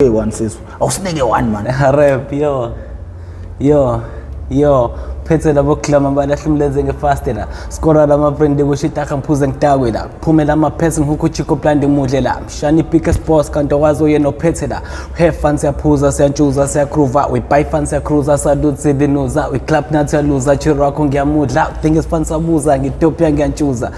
One siswa, awusinike one man. Rap, yo yo yo, phethe labo klama balahla umlenze ngefastela, skora lama-brand kushitaha, ngiphuze ngidakwe la, phumela amaphesi, ngihukha uchiko blind, ngimudle la mshana i-biggest boss, kanti okwazi uye nophethe la. Have fun, siyaphuza, siyantshuza, siyacruva, we buy fun, siyacruza, salute sidinuza, we club nathi siyaluza, chiro wakho ngiyamudla, think it's fun, sabuza ngitopia, ngiyantshuza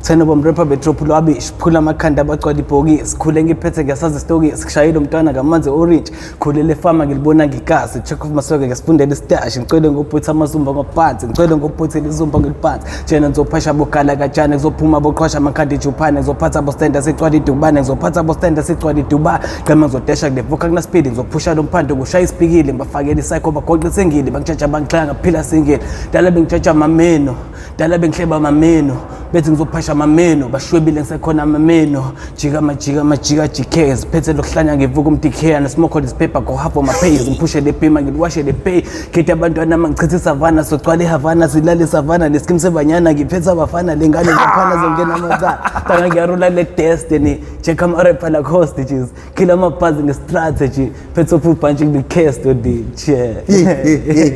thena bomrepha bedrop lwabish, phula amakhanda abagcwala ibhokisi, khule ngiphethe, ngiyasazi isitokisi, kushayile umntwana ngamanzi orange, khulele efama, ngilibona ngikazi check of masweke, ngisifundela isitashi, ngicwele ngobhutha amazumba ngaphansi, ngicwele ngobhuthela izumba ngeliphansi njena, ngizophasha bogala katshane, kuzophuma boqhwasha amakhadi ejuphane, ngizophatha bostenda sicwala idubane, ngizophatha bostenda sicwala idubane, qema ngizodesha kule voka kunaspeed, ngizophusha lo mphando kushaya isipikili, ngibafakele isayikho, bagoqe sengile, bangitshatsha, bangixhaya, ngaphila singile, dala bengitshatsha amameno, dala bengihleba amameno, bethi ngizophasha amameno, bashwebile ngisekhona amameno, jika majika majika jike, ziphethe lokuhlanya, ngivuka umdikheya nesmoke on this paper, go half on my pays, ngiphushe le pima, ngiliwashe le pay, khethe abantwana mangichithe isavana, sogcwala ihavana, silale savana neskim sebanyana, ngiphethe abafana lengane zaphana zongena amacala tanga, ngiyarula le destiny, check ama-rapper like hostages, kill amabhazi nge-strategy, phethe ophubhantshi kule-cast odi che.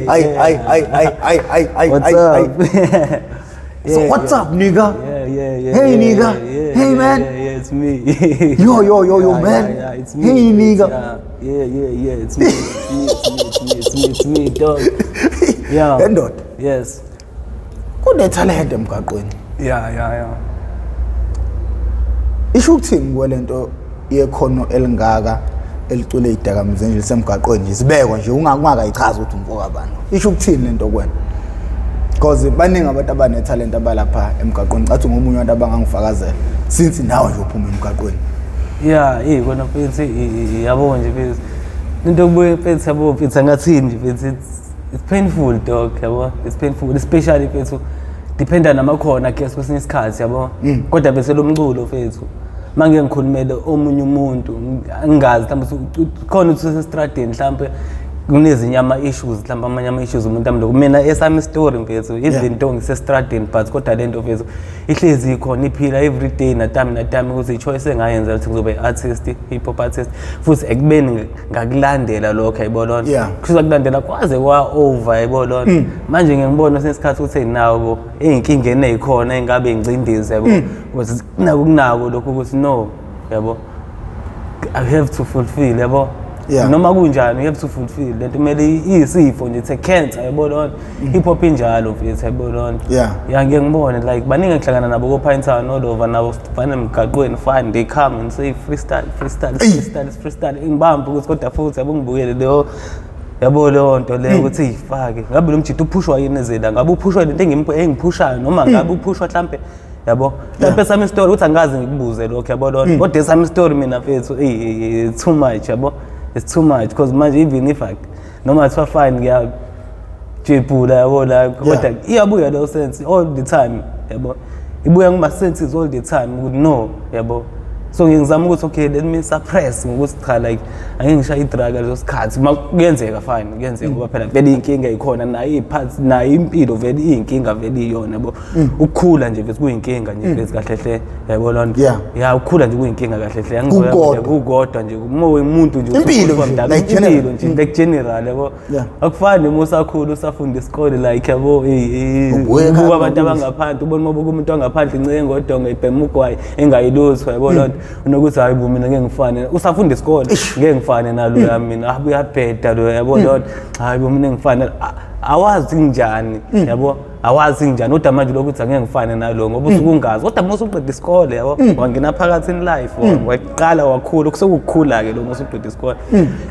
Hayi hayi hayi hayi hayi hayi hayi. What's Hayi. up? So what's up, nigga? Yeah. Hey, yeah, nigga. Yeah, Hey, yeah, man. Yeah, it's me. Yo, yo, yo, yo, Yeah, man. Yeah, it's me. Hey, nigga. Yeah, it's me. It's me, it's me, it's me, it's me, it's me, dog. Yeah. Endoda. Yes. Kunethalente emgaqweni. Yeah. Isho ukuthini kuwe lento yekhono elingaka elicule idakamizwa nje lisemgaqweni nje, sibekwa nje, ungakayichaza ukuthi umfoka bani? Isho ukuthini lento kuwena? Because baningi abantu abanethalente abalapha emgaqweni, cathi ngomunye wabantu abangangifakazela since nawe nje uphuma emgaqweni. Yeah, eh kona mfethu, yabo nje mfethu. Into yokubuye mfethu, yabo mfethu, angathini nje mfethu, it's painful, dog, yabo. It's painful, especially mfethu dependa namakhona ke kwesinye isikhathi, yabo. Kodwa bese lo mculo mfethu, mangeke ngikhulumele omunye umuntu ngingazi, mhlawumbe khona ukuthi usestradeni, mhlawumbe kunezinye ama-issues, mhlawumbe amanye ama-issues umuntu amloko. Mina esami story mfethu, even though ngisestradeni, but kodwa le nto mfethu ihlezi ikhona, iphila every day natami natami, ukuthi i-choice engayenza ukuthi ngizoba i-artist, hip hop artist, futhi ekubeni ngakulandela lokho, yayibona lona, kusuka kulandela kwaze kwa-over, yayibona lona. Manje ngiyangibona kwesinye isikhathi ukuthi nako ey'nkingeni ey'khona engabe ngcindezi, yabo, ukuthi kunako kunako lokho ukuthi no, yabo, I have to fulfill, yabo. Noma kunjani, you have to fulfill lento, kumele iyisifo nje, it's a cancer, yabo lona. Hip hop injalo mfethu, yabo lona. Yeah, ngike ngibone like baningi engihlangana nabo ko Pinetown all over, nabo sifana emgaqweni, fine, they come and say freestyle, freestyle, freestyle, freestyle, ngibambe ukuthi kodwa futhi yabo ngibukele leyo, yabo, leyo nto leyo ukuthi ifake ngabe lo mjito uphushwa yini ezela, ngabe uphushwa lento engiphushayo, noma ngabe uphushwa mhlambe, yabo, mhlambe sami story ukuthi angikaze ngikubuze lokho, yabo lona. Kodwa esami story mina mfethu, eh it's too much, yabo, it's too much, because manje even if I noma kuthiwa fine ngiyajebhula, yabo la, kodwa iyabuya leyo sense all the time, yabo, ibuya kuma-senses all the time ukuthi no, yabo. So ngizama ukuthi okay, let me suppress ngokuthi cha, like angeke ngishaye i-drug leso sikhathi. Ma kuyenzeka, fine, kuyenzeka, ngoba phela vele iy'nkinga yikhona nayo, iy'phathi nayo impilo vele iy'nkinga vele iyona, yabo. Ukukhula nje vele kuyinkinga nje vele kahle hle, yabo lona. Ya, ukukhula nje kuyinkinga kahle hle. Kukodwa. Kukodwa nje uma umuntu nje Impilo usukhula nje, mdala, like general. Impilo nje, like general, yabo. Akufani noma usakhula, usafunda isikole, like yabo, Ubuye ekhaya. Ubuka abantu abangaphandle, ubona uma ubuka umuntu wangaphandle inceke ngodonga, ibhema ugwayi, engayilutho, yabo loo nto, unokuthi hayi bo, mina ngeke ngifane, usafunda isikole, ngeke ngifane nalo mina, ah, uyabheda lo, yabo loo nto, hayi bo, mina ngifane. Awazi kunjani, yabo, awazi kunjani, kodwa manje lokhu ukuthi angeke ngifane nalo ngoba usuke ungazi. Kodwa uma usuqeda isikole, yabo, wangena phakathi in life, waqala wakhula, kusekukukhula-ke lo uma usuqeda isikole,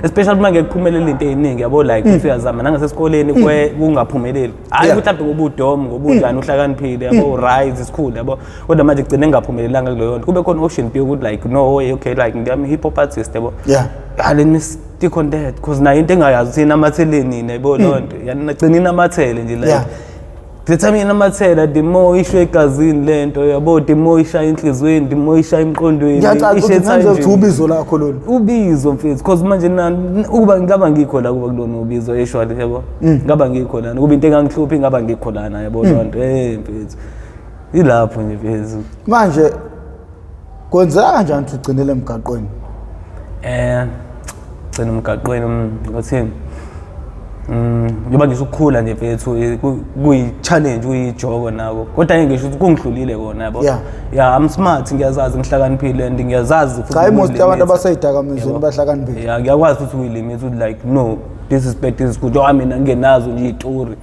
especially uma ngeke kuphumelele into ey'ningi, yabo, like uthi uyazama nangasesikoleni kungaphumeleli, hhayi ukuthi mhlawumbe ngoba udomu, ngoba unjani, uhlakaniphile, yabo, right, isikhulu, yabo, kodwa manje kugcine ngingaphumelelanga kuleyo nto, kube khona option B ukuthi like no way, okay, like ngiyami hip hop artist, yabo. Ah, let me stick on that, because nayo into engayazi ukuthi inamathele nini, yabo loo nto, yani nagcina inamathele nje, like the time inamathela, the more isho egazini lento, yabo, the more ishaya enhliziyweni, the more ishaya emqondweni. Ngiyacaca Isho ukuthi ngenzeka ukuthi ethanjeni. ubizo lakho lolu. Ubizo mfethu, because manje ukuba ngaba ngikho la, kuba kulona ubizo eshwali, yabo, ngaba ngikho lana, kuba into engangihluphi, ngaba ngikho lana, yabo loo nto, mfethu, ilapho nje mfethu. Manje kwenzeka kanjani ukuthi ugcinele emgaqweni? Gcina emgaqweni ngathini njengoba ngisho ukukhula nje mfethu kuyi-challenge, kuyijoko nako, kodwa ngeke ngisho ukuthi kungihlulile kona, yabo. Yeah, I'm smart, ngiyazazi ngihlakaniphile and ngiyazazi futhi Cha, i-most abantu ukuyi-limit. abaseyidakamizweni Yabo. bahlakaniphile. Yeah, ngiyakwazi futhi ukuyi-limit ukuthi like, no, this is bad, this is good. Njengoba mina ngingenazo nje iy'tori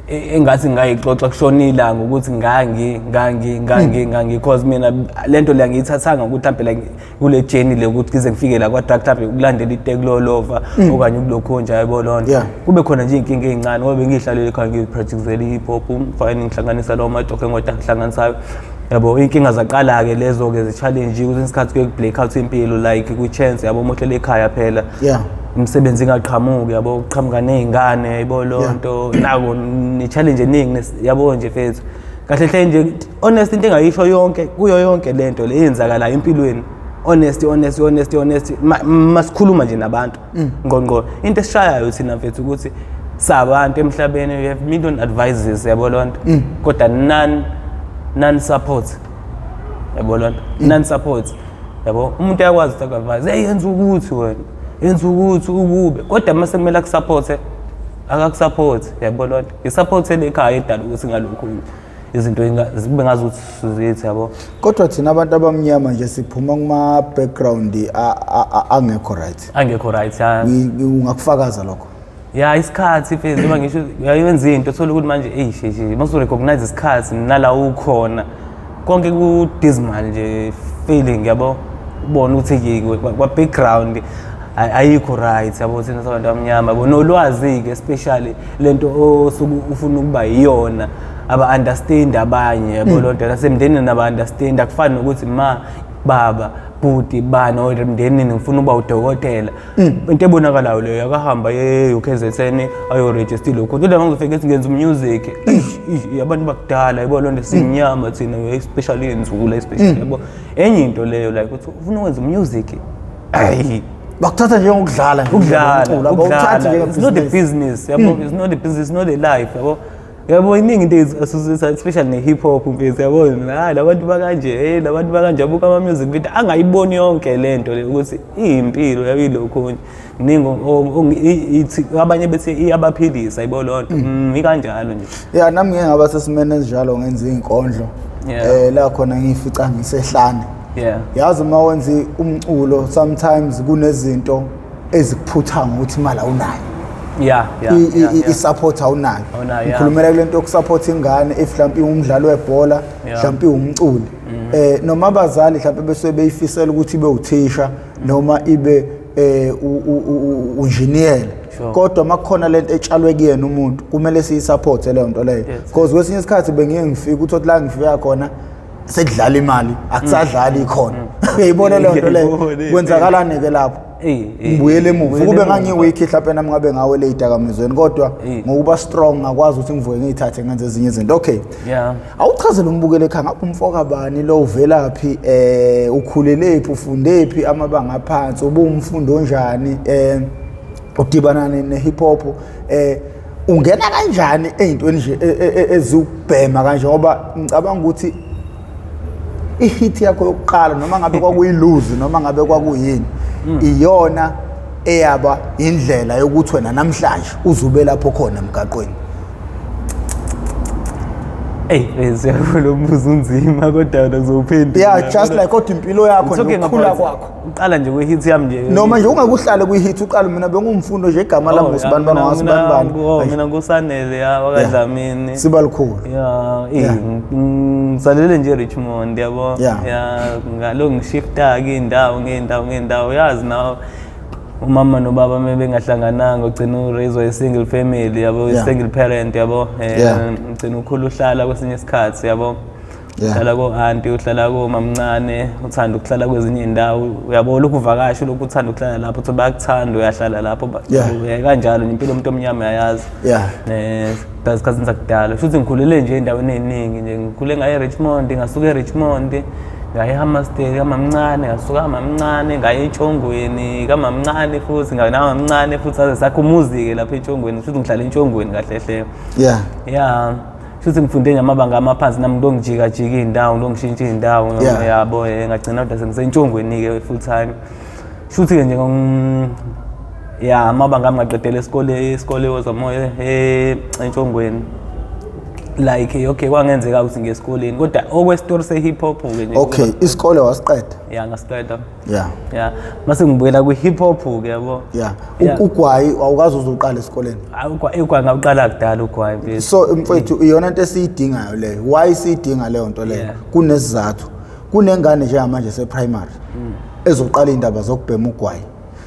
engathi ngingayixoxa kushona ilanga ukuthi ngangi ngangi ngangi ngangi, cause mina lento le angiyithathanga ukuthi mhlampe like kule journey le ukuthi ngize ngifike la kwa-drug, mhlampe ukulandela itekulolova okanye ukulokhu nje, yabo loo nto. Kube khona nje iy'nkinga ey'ncane ngoba bengiyihlalele ekhaya ngiyi-practice-ela i-hip hop, fine, ngihlanganisa lawo majoke engoda ngihlanganisayo, yabo. Iy'nkinga zaqala-ke lezo-ke zi-challenge kwesinye isikhathi, kuye ku-break out impilo like kwi-chance, yabo, uma uhlele ekhaya phela imisebenzi ingaqhamuki, yabo, kuqhamuka ney'ngane, yabo loo nto nako ne-challenge eningi yabo nje fethu. Kahle hle nje, honest, into engayisho yonke kuyo yonke le nto le eyenzakalayo empilweni, honest, honest, honest, honest, masikhuluma nje nabantu ngqo ngqo, into esishayayo thina mfethu ukuthi sabantu emhlabeni, we have million advices, yabo loo nto, kodwa none support, yabo loo nto, none support, yabo. Umuntu uyakwazi ukuthi aku-advise, hey, yenza ukuthi wena, yenza ukuthi ukube, kodwa uma sekumele aku-support akaku-support, yabo loo nto. I-support elekhaya edala ukuthi ngalokhu izinto kube ngazuthi zithi, yabo. Kodwa thina abantu abamnyama nje siphuma kuma-background angekho right. Angekho right, ya. Ungakufakaza lokho? Ya, isikhathi mfethu, njengoba ngisho, uyayenza into uthole ukuthi manje eyi sheshe mase recognize isikhathi nala ukhona, konke ku-dismal nje feeling, yabo, ubone ukuthi kwa-background ayikho right, yabo. Thina sabantu abamnyama, yabo, nolwazi-ke, especially lento osuke ufuna ukuba yiyona, aba-understand abanye, yabo loo nto. Nasemndenini aba-understand, akufani nokuthi ma, baba, bhuti, bani or emndenini ngifuna ukuba udokotela, into ebonakalayo leyo, akahamba ye-UKZN ayorejista lokhu. Kodwa ngizofika ethi ngenza umusic, eish, eish, abantu bakudala, yabo loo nto, simnyama thina, especially enzula, especially, yabo, enye into leyo like ukuthi ufuna ukwenza umusic, ayi. Bakuthatha njengokudlala nje, Ukudlala. umculo, abawuthathi Ukudlala, it's not a njengebhizinisi. business, yabo, it's not a business, it's not a life, yabo. Yabo, iningi into ezisusa, especially ne-hip hop mfethu, yabo, hayi labantu bakanje, hey, labantu bakanje abuka ama-music video angayiboni yonke le nto le ukuthi iyimpilo, yabo, ilokhu nje kuningi abanye bethi iyabaphilisa, yabo loo nto. Ikanjalo nje. Ya, nami ngike ngaba sesimeni esinjalo, ngenza iy'nkondlo la khona ngiyifica ngisehlane. Yazi, uma wenza umculo sometimes kunezinto ezikuphutha ngokuthi imali awunayo, i-support awunayo. Awunayo, yeah. Ngikhulumela kule nto yoku-support ingane if mhlawumbe iwumdlali webhola, mhlawumbe iwumculi, noma abazali mhlawumbe bese beyifisela ukuthi ibe uthisha noma ibe unjiniyela. Kodwa makukhona lento etshalwe kuyena umuntu, kumele siyi-support leyo nto leyo, because kwesinye isikhathi bengiye ngifike ukuthi la ngifika khona sekudlala imali, akusadlali ikhona. Uyayibona leyo nto leyo? Ngiyayibona. Kwenzakalani-ke lapho? Ngibuyele emuva. Ngibuyele Kube emuva. ngangiyi-weak mhlawumbe nami ngabe ngawele ey'dakamizweni, kodwa ngokuba strong ngakwazi ukuthi ngivuke ngiyithathe ngenze ezinye izinto. Okay, awuchazele umbukeli ekhaya ngapha, umfoka bani lo, uvelaphi, ukhulelephi, ufundephi amabanga aphansi, ubuwumfundi onjani, udibana ne-hip hop, ungena kanjani ey'ntweni nje eziwukubhema kanje, ngoba ngicabanga ukuthi i-hit yakho yokuqala, noma ngabe kwakuyiluzi noma ngabe kwakuyini, iyona eyaba indlela yokuthi wena namhlanje uzube lapho khona emgaqweni? Eyi mfethu, yabo, lo mbuzo unzima, kodwa wena ngizowuphendula. Yeah, just like, kodwa impilo yakho nje, Talking ukukhula about- kwakho. Uqala nje kwe-hit yami nje. Noma nje ungeke uhlale kwi-hit, uqale, mina bengumfundo nje, igama lami Oh, ngusibani bani, wasibani bani. Oh, mina ngusanele ya wakaDlamini. Siba likhulu. Ya, eh, ngizalele nje Richmond, yabo. Ya, ngalo ngishifta ke indawo ngeendawo ngeendawo, yazi nawe umama nobaba uma bengahlangananga ugcina u-raise i-single family, yabo, i-single parent, yabo. Ugcina ukhula uhlala kwesinye isikhathi, yabo. Uhlala ko-anti, uhlala komamncane, uthanda ukuhlala kwezinye iy'ndawo, uyabo, lokhu uvakasha, lokhu uthanda ukuhlala lapho, uthi bayakuthanda, uyahlala lapho, kanjalo nje impilo yomuntu omnyama, uyayazi. Esikhathini sakudala shuthi ngikhulele nje ey'ndaweni ey'ningi nje, ngikhule ngaye e-Richmond, ngasuka e-Richmond ngaye eHammarsdale kamamncane, ngasuka kamamncane ngaye eNtshongweni kamamncane futhi, namamncane futhi saze sakha umuzi-ke lapha eNtshongweni, shuthi ngihlala eNtshongweni kahle hle. Ya, shuthi ngifunde nje amabanga amaphansi nami, ngilo ngijikajika iy'ndawo, ngilo ngishintsha iy'ndawo. Yabo, ngagcina kodwa sengisentshongweni-ke full time, shuthi-ke nje Ya, amabanga ami ngaqedela isikole wazamoya eNtshongweni. Like, okay, kwangenzeka ukuthi ngiye esikoleni, kodwa okwesitori se-hip hop ke nje. Okay, isikole wasiqeda? Ya, ngasiqeda. Yeah. Ya, mase ngibuyela kwi-hip hop ke, yabo. Yeah. Ugwayi awukazi uzoqala esikoleni? Ugwayi ngawuqala kudala ugwayi, mfethu. So mfethu, iyona into esiyidingayo leyo. Why siyidinga leyo nto leyo? Kunesizathu. Kunengane njengamanje se-primary ezoqala iy'ndaba zokubhema ugwayi.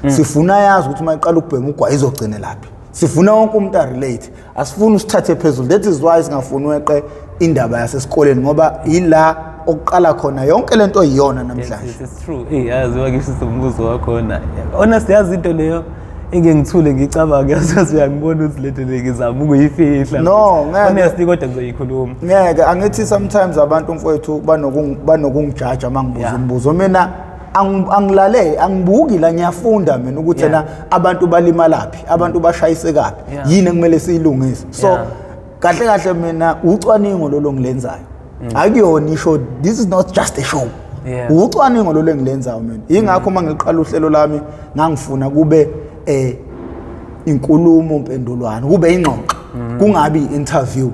Sifuna yazi ukuthi uma iqala ukubhema ugwayi izogcine laphi. Sifuna wonke umuntu a-relate, asifuni usithathe phezulu. That is why singafuni weqe indaba yasesikoleni, ngoba ila okuqala khona yonke lento iyona namhlanje. Yes, it's true. Eh, yazi wakisho umbuzo wakhona. Honestly, yazi into leyo engeke ngithule ngicabange, yazi uyangibona ukuthi lento le ngizama ukuyifihla. No, ngeke. Honestly, kodwa ngizoyikhuluma. Ngeke, angithi sometimes abantu mfowethu banokungijaja uma ngibuza umbuzo. Mina angilalele, angibuki la, ngiyafunda mina ukuthi na abantu balimalaphi, abantu bashayisekaphi, yini ekumele siyilungise. So kahle kahle mina ucwaningo lolo ngilenzayo. Akuyona ishow, this is not just a show. Ucwaningo lolo engilenzayo mina. Ingakho uma ngiqala uhlelo lami ngangifuna kube inkulumo mpendulwano, kube ingxoxo, kungabi interview.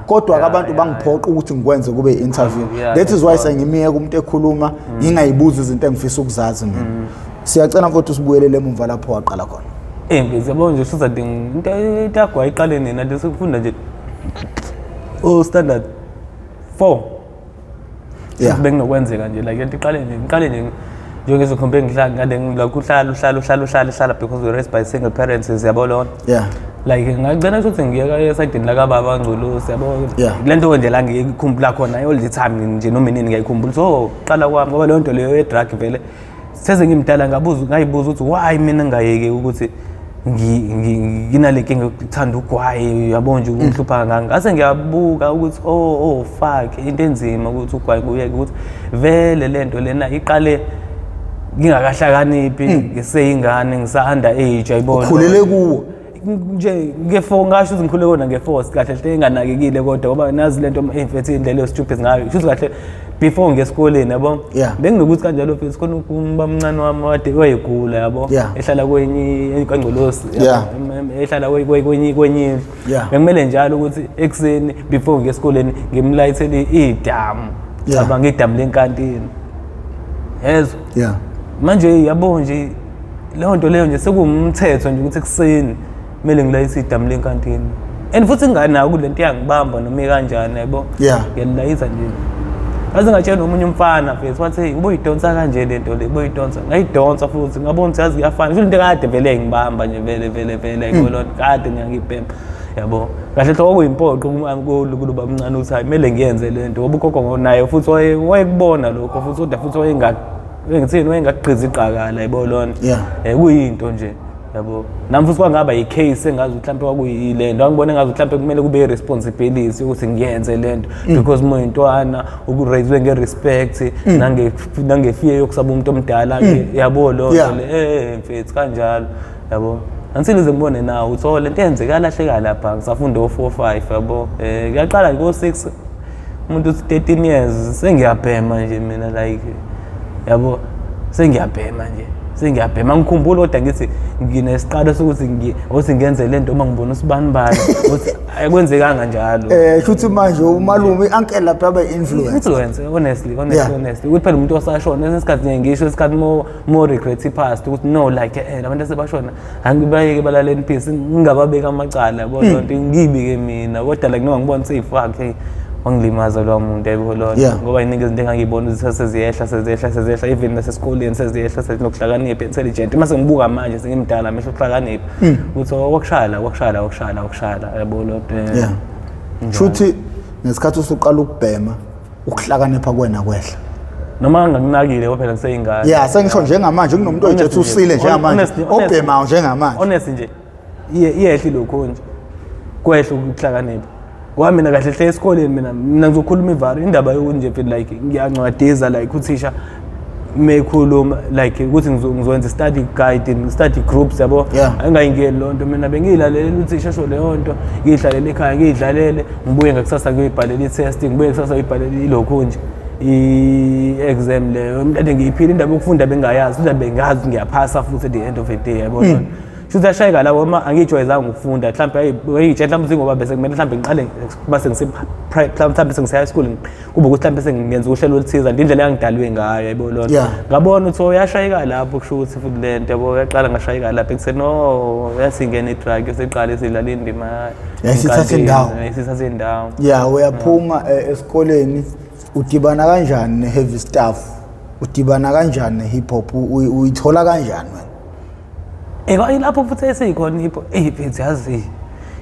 Kodwa abantu bangiphoqa ukuthi ngikwenze kube interview. That is why sengimiyeka umuntu ekhuluma, ngingayibuza izinto engifisa ukuzazi mina. Siyacela mfowethu sibuyelele emumva lapho waqala khona. Eh, ngiyabona nje usizade into yagwa iqale nina nje sekufunda nje o standard 4. Benginokwenzeka nje like into iqale nje, ngiqale nje njengezokhombe ngihlala ngale ngilokhu uhlala uhlala uhlala uhlala uhlala because we raised by single parents, yabo lona. Like ngagcina ukuthi ngiyeka esayidini la kababa Ngcolosi, yabo. Le nto nje la ngikhumbula khona all the time nje, noma inini ngiyayikhumbula. So qala kwami ngoba leyo nto leyo ye-drug vele seze ngimdala ngabuza, ngayibuza ukuthi why mina ngingayeki ukuthi nginale nkinga yokuthanda ugwayi, yabo nje ukungihlupha kangaka. Ngase ngiyabuka ukuthi oh fuck, into enzima ukuthi ugwayi kuyeke, ukuthi vele le nto lena iqale ngingakahlakaniphi, ngiseyingane, ngisa-under age, ayibona. Ukhulele kuwo nje nge-four, ngasho ukuthi ngikhule kona nge-force kahle hle enganakekile, kodwa ngoba nazi lento mfethu indlela yo-stupid ngayo, shuthi kahle before ngesikoleni, yabo. Benginokuthi kanjalo mfethu khona umba mncane wami wade wayegula, yabo, ehlala kwenye kaNgcolosi, ehlala kwenye indlu. Bekumele njalo ukuthi ekuseni before ngesikoleni ngimlayithele idamu. Cabanga, idamu lenkantini, yezwa. Manje yabo nje leyo nto leyo nje sekuwumthetho nje ukuthi ekuseni kumele ngilayise idamu lenkantini, and futhi inganayo kule nto iyangibamba noma ikanjani, yabo. Ngiyalayisa nje. Ngaze ngatshela omunye umfana mfethu, wathi hey, uboyidonsa kanje le nto le, uboyidonsa. Ngayidonsa futhi ngabona ukuthi yazi kuyafana, futhi into kade vele ngibamba nje vele vele vele yabo lona, kade ngiyangibhema, yabo. Kahle hle kwakuyimpoqo kuloba mncane ukuthi hayi, kumele ngiyenze le nto, ngoba ugogo naye futhi wayekubona lokho futhi, kodwa futhi wayenga ngithini, wayengakugqiza iqakala, yabo lona. Kuyinto nje, yabo. Nami futhi kwangaba i-case engazi ukuthi mhlawumbe kwakuyile nto angibona engazi ukuthi mhlawumbe kumele kube i-responsibility ukuthi ngiyenze le nto, because uma uyintwana uku-raise nge-respect nange-fear yokusaba umuntu omdala, yabo lo nto le, mfethu kanjalo, yabo. Until ngize ngibone nawe ukuthi oh, lento yenzeka lahleka lapha ngisafunda o-4 5, yabo. Kuyaqala nje ko-6, umuntu uthi 13 years sengiyabhema nje mina, like yabo, sengiyabhema nje, sengiyabhema. Ngikhumbula kodwa ngithi nginesiqalo sokuthi ukuthi ngenze le nto uma ngibona usibani bani, ukuthi akwenzekanga njalo. Shuthi manje umalume i-uncle lapha abe influence. Influence, honestly, honestly, honestly, ukuthi phela umuntu osashona esinye isikhathi ngiye ngisho isikhathi more regret i-past ukuthi no, like labantu asebashona angibayeke balale in peace, ngingababeka amacala, yabo, loo nto ngibike mina, kodwa like noma ngibona ukuthi fuck, hey, wangilimaza lowa muntu, yabo loo nto. Ngoba iningi izinto engangiyibona ukuthi seziyehla seziyehla seziyehla, even nasesikoleni seziyehla, sezinokuhlakanipha, intelligent. Uma sengibuka manje sengimdala, amehlo ukuhlakanipha ukuthi oh, wakushaya la, wakushaya la, wakushaya la, wakushaya la, yabo loo nto. Yeah, shuthi ngesikhathi usuqala ukubhema ukuhlakanipha kwena kwehla. Noma ngakunakile ngoba phela ngiseyingane. Yeah, sengisho njengamanje kunomuntu oyitshethe usile njengamanje obhemayo njengamanje. Honestly nje iyehla lokho nje, kwehla ukuhlakanipha ngoba mina kahle hle esikoleni mina ngizokhuluma ivaro indaba yokuthi nje feel like ngiyancwadiza, like uthisha mekhuluma like ukuthi ngizokwenza study guide, study groups, yabo. Angayingeni loo nto, mina bengiyilalela uthisha sho leyo nto, ngiyihlalele ekhaya ngiyidlalele, ngibuye ngakusasa ngiyoyibhalela i-test, ngibuye kusasa ngiyibhalela ilokhu nje i-exam leyo. Mntade ngiyiphila indaba yokufunda, bengayazi indaba, bengazi ngiyaphasa futhi at the end of the day, yabo. Shuthi ashayeka lawo uma angiyijwayezanga ukufunda mhlawumbe ngiyitshela mhlawumbe ngoba bese kumele mhlawumbe ngiqale base ngise mhlawumbe sengise high school, kube ukuthi mhlawumbe sengingenza uhlelo oluthize nje, indlela engidalwe ngayo, yabo lona. Ngabona ukuthi uyashayeka lapho, kusho ukuthi futhi lento, yabo, uyaqala ngashayeka lapho ekuseni, no, yasingena i-drug, seqala isidlala indima yayo. Yayisithatha indawo. Yayisithatha indawo. Ya, uyaphuma esikoleni, udibana kanjani ne-heavy stuff? Udibana kanjani ne-hip hop? Uyithola kanjani wena? Lapho futhi eseyikhona hip hop, mfethu, yazi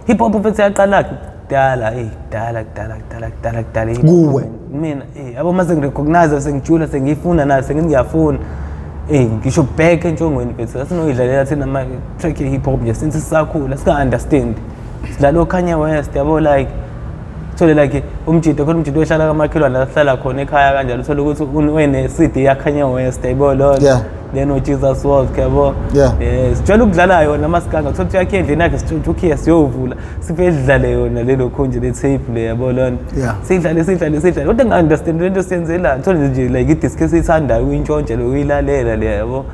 hip hop, mfethu, yaqala kudala, kudala kudala kudala kudala kudala hip hop. Kuwe? Mina, yabo, mase ngirecognize, sengijula, sengiyifuna nayo, sengithi ngiyafuna, ngisho back entshongweni, mfethu, sasinoyidlalela thina ama track ye hip hop nje since sisakhula, singa understand, sidlala oKanye West, yabo, like uthole like umjido khona, umjido ohlala kamakhelwane la sihlala khona ekhaya kanjalo, uthole ukuthi wene CD yaKanye West, yabo lona. Then uJesus Walk, yabo. Sijwayele ukudlala yona masiganga, uthola ukuthi yakhe endlini yakhe, sitshontshe ukhiya, siyovula, sifike sidlale yona lelo khonje, le tape le, yabo lona. Sidlale, sidlale, sidlale, kodwa ngi-understand lento siyenzelani. Uthole nje like idiski esiyithandayo, uyintshontshe lo, uyilalela le, yabo.